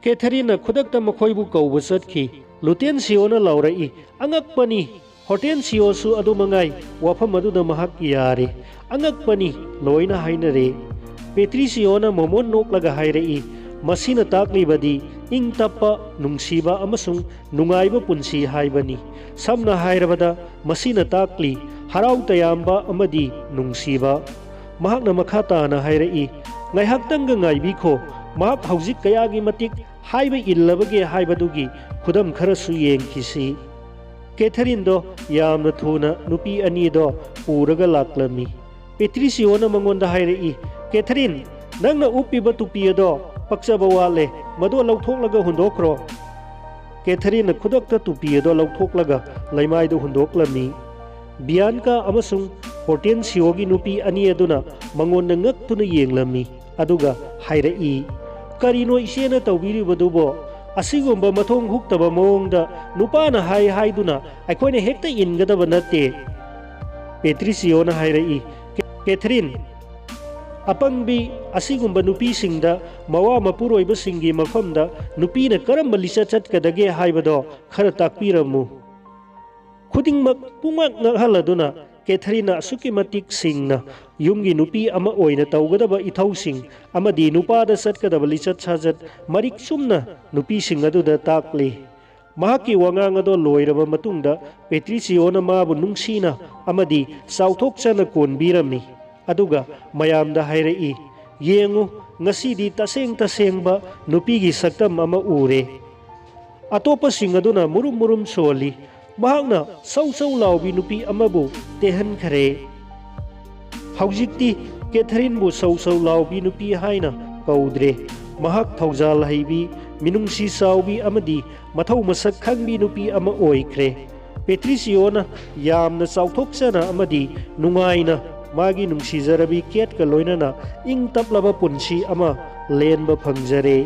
ꯀꯦꯊꯔꯤꯟꯅ ꯈꯨꯗꯛꯇ ꯃꯈꯣꯏꯕꯨ ꯀꯧꯕ ꯆꯠꯈꯤ꯫ ꯂꯨꯇꯦꯟꯁꯤꯌꯣꯅ ꯂꯥꯎꯔꯛꯏ, "ꯑꯉꯛꯄꯅꯤ! ꯍꯣꯔꯇꯦꯟꯁꯤꯌꯣꯁꯨ ꯑꯗꯨ ꯃꯉꯥꯏ, ꯋꯥꯐꯝ ꯑꯗꯨꯗ ꯃꯍꯥꯛ ꯌꯥꯔꯦ꯫ ꯑꯉꯛꯄꯅꯤ, ꯂꯣꯏꯅ ꯍꯥꯏꯅꯔꯦ"꯫ ꯄꯦꯇ꯭ꯔꯤꯁꯤꯌꯣꯅ ꯃꯣꯃꯣꯟ ꯅꯣꯛꯂꯒ ꯍꯥꯏꯔꯛꯏ, "ꯃꯁꯤꯅ ꯇꯥꯛꯂꯤꯕꯗꯤ ꯏꯪ ꯇꯞꯄ, ꯅꯨꯡꯁꯤꯕ ꯑꯃꯁꯨꯡ ꯅꯨꯡꯉꯥꯏꯕ ꯄꯨꯟꯁꯤ ꯍꯥꯏꯕꯅꯤ꯫ ꯁꯝꯅ ꯍꯥꯏꯔꯕꯗ, ꯃꯁꯤꯅ ꯇꯥꯛꯂꯤ ꯍꯔꯥꯎ ꯇꯌꯥꯝꯕ ꯑꯃꯗꯤ ꯅꯨꯡꯁꯤꯕ"꯫ ꯃꯍꯥꯛꯅ ꯃꯈꯥ ꯇꯥꯅ ꯍꯥꯏꯔꯛꯏ, "ꯉꯥꯏꯍꯥꯛꯇꯪꯒ ꯉꯥꯏꯕꯤꯈꯣ, ꯃꯍꯥꯛ ꯍꯧꯖꯤꯛ ꯀꯌꯥꯒꯤ ꯃꯇꯤꯛ ꯍꯥꯏꯕ ꯏꯜꯂꯕꯒꯦ ꯍꯥꯏꯕꯗꯨꯒꯤ ꯈꯨꯗꯝ ꯈꯔꯁꯨ ꯌꯦꯡꯈꯤꯁꯤ"꯫ ꯀꯦꯊꯔꯤꯟꯗꯣ ꯌꯥꯝꯅ ꯊꯨꯅ ꯅꯨꯄꯤ ꯑꯅꯤꯗꯣ ꯄꯨꯔꯒ ꯂꯥꯛꯂꯝꯃꯤ꯫ ꯄꯦꯇ꯭ꯔꯤꯁꯤꯌꯣꯅ ꯃꯉꯣꯟꯗ ꯍꯥꯏꯔꯛꯏ, "ꯀꯦꯊꯔꯤꯟ, ꯅꯪꯅ ꯎꯞꯄꯤꯕ ꯇꯨꯄꯤ ꯑꯗꯣ ꯄꯛꯆꯕ ꯋꯥꯠꯂꯦ, ꯃꯗꯨ ꯂꯧꯊꯣꯛꯂꯒ ꯍꯨꯟꯗꯣꯛꯈ꯭ꯔꯣ"꯫ ꯀꯦꯊꯔꯤꯟꯅ ꯈꯨꯗꯛꯇ ꯇꯨꯄꯤ ꯑꯗꯣ ꯂꯧꯊꯣꯛꯂꯒ ꯂꯩꯃꯥꯏꯗ ꯍꯨꯟꯗꯣꯛꯂꯝꯃꯤ꯫ ꯕꯤꯌꯥꯟꯀꯥ ꯑꯃꯁꯨꯡ ꯍꯣꯔꯇꯦꯟꯁꯤꯌꯣꯒꯤ ꯅꯨꯄꯤ ꯑꯅꯤ ꯑꯗꯨꯅ ꯃꯉꯣꯟꯗ ꯉꯛꯇꯨꯅ ꯌꯦꯡꯂꯝꯃꯤ, ꯑꯗꯨꯒ ꯍꯥꯏꯔꯛꯏ, "ꯀꯔꯤꯅꯣ ꯏꯆꯦꯅ ꯇꯧꯕꯤꯔꯤꯕꯗꯨꯕꯣ? ꯑꯁꯤꯒꯨꯝꯕ ꯃꯊꯣꯡ ꯍꯨꯛꯇꯕ ꯃꯑꯣꯡꯗ ꯅꯨꯄꯥꯅ ꯍꯥꯏ ꯍꯥꯏꯗꯨꯅ ꯑꯩꯈꯣꯏꯅ ꯍꯦꯛꯇ ꯏꯟꯒꯗꯕ ꯅꯠꯇꯦ"꯫ ꯄꯦꯇ꯭ꯔꯤꯁꯤꯌꯣꯅ ꯍꯥꯏꯔꯛꯏ, "ꯀꯦ-, ꯀꯦꯊꯔꯤꯟ, ꯑꯄꯪꯕꯤ ꯑꯁꯤꯒꯨꯝꯕ ꯅꯨꯄꯤꯁꯤꯡꯗ ꯃꯋꯥ ꯃꯄꯨꯔꯣꯏꯕꯁꯤꯡꯒꯤ ꯃꯐꯝꯗ ꯅꯨꯄꯤꯅ ꯀꯔꯝꯕ ꯂꯤꯆꯠ ꯆꯠꯀꯗꯒꯦ ꯍꯥꯏꯕꯗꯣ ꯈꯔ ꯇꯥꯛꯄꯤꯔꯝꯃꯨ꯫" ꯈꯨꯗꯤꯡꯃꯛ ꯄꯨꯡꯉꯛ ꯉꯛꯍꯜꯂꯗꯨꯅ ꯀꯦꯊꯔꯤꯟꯅ ꯑꯁꯨꯛꯀꯤ ꯃꯇꯤꯛ ꯁꯤꯡꯅ ꯌꯨꯝꯒꯤ ꯅꯨꯄꯤ ꯑꯃ ꯑꯣꯏꯅ ꯇꯧꯒꯗꯕ ꯏꯊꯧꯁꯤꯡ ꯑꯃꯗꯤ ꯅꯨꯄꯥꯗ ꯆꯠꯀꯗꯕ ꯂꯤꯆꯠ ꯁꯥꯖꯠ ꯃꯔꯤꯛ ꯆꯨꯝꯅ ꯅꯨꯄꯤꯁꯤꯡ ꯑꯗꯨꯗ ꯇꯥꯛꯂꯤ꯫ ꯃꯍꯥꯛꯀꯤ ꯋꯥꯉꯥꯡ ꯑꯗꯣ ꯂꯣꯏꯔꯕ ꯃꯇꯨꯡꯗ ꯄꯦꯇ꯭ꯔꯤꯁꯤꯌꯣꯅ ꯃꯥꯕꯨ ꯅꯨꯡꯁꯤꯅ ꯑꯃꯗꯤ ꯆꯥꯎꯊꯣꯛꯆꯅ ꯀꯣꯟꯕꯤꯔꯝꯃꯤ꯫ ꯑꯗꯨꯒ ꯃꯌꯥꯝꯗ ꯍꯥꯏꯔꯛꯏ, "ꯌꯦꯡꯉꯨ, ꯉꯁꯤꯗꯤ ꯇꯁꯦꯡ ꯇꯁꯦꯡꯕ ꯅꯨꯄꯤꯒꯤ ꯁꯛꯇꯝ ꯑꯃ ꯎꯔꯦ꯫ ꯑꯇꯣꯞꯄꯁꯤꯡ ꯑꯗꯨꯅ ꯃꯨꯔꯨꯝ ꯃꯨꯔꯨꯝ ꯁꯣꯜꯂꯤ꯫ ꯃꯍꯥꯛꯅ ꯁꯧ ꯁꯧ ꯂꯥꯎꯕꯤ ꯅꯨꯄꯤ ꯑꯃꯕꯨ ꯇꯦꯍꯟꯈꯔꯦ꯫" ꯍꯧꯖꯤꯛꯇꯤ ꯀꯦꯊꯔꯤꯟꯕꯨ ꯁꯧ ꯁꯧ ꯂꯥꯎꯕꯤ ꯅꯨꯄꯤ ꯍꯥꯏꯅ ꯀꯧꯗ꯭ꯔꯦ꯫ ꯃꯍꯥꯛ ꯊꯧꯖꯥꯜ ꯍꯩꯕꯤ, ꯃꯤꯅꯨꯡꯁꯤ ꯆꯥꯎꯕꯤ ꯑꯃꯗꯤ ꯃꯊꯧ ꯃꯁꯛ ꯈꯪꯕꯤ ꯅꯨꯄꯤ ꯑꯃ ꯑꯣꯏꯈ꯭ꯔꯦ꯫ ꯄꯦꯇ꯭ꯔꯤꯁꯤꯌꯣꯅ ꯌꯥꯝꯅ ꯆꯥꯎꯊꯣꯛꯆꯅ ꯑꯃꯗꯤ ꯅꯨꯡꯉꯥꯏꯅ ꯃꯥꯒꯤ ꯅꯨꯡꯁꯤꯖꯔꯕꯤ ꯀꯦꯠꯀ ꯂꯣꯏꯅꯅ ꯏꯪ ꯇꯞꯂꯕ ꯄꯨꯟꯁꯤ ꯑꯃ ꯂꯦꯟꯕ ꯐꯪꯖꯔꯦ꯫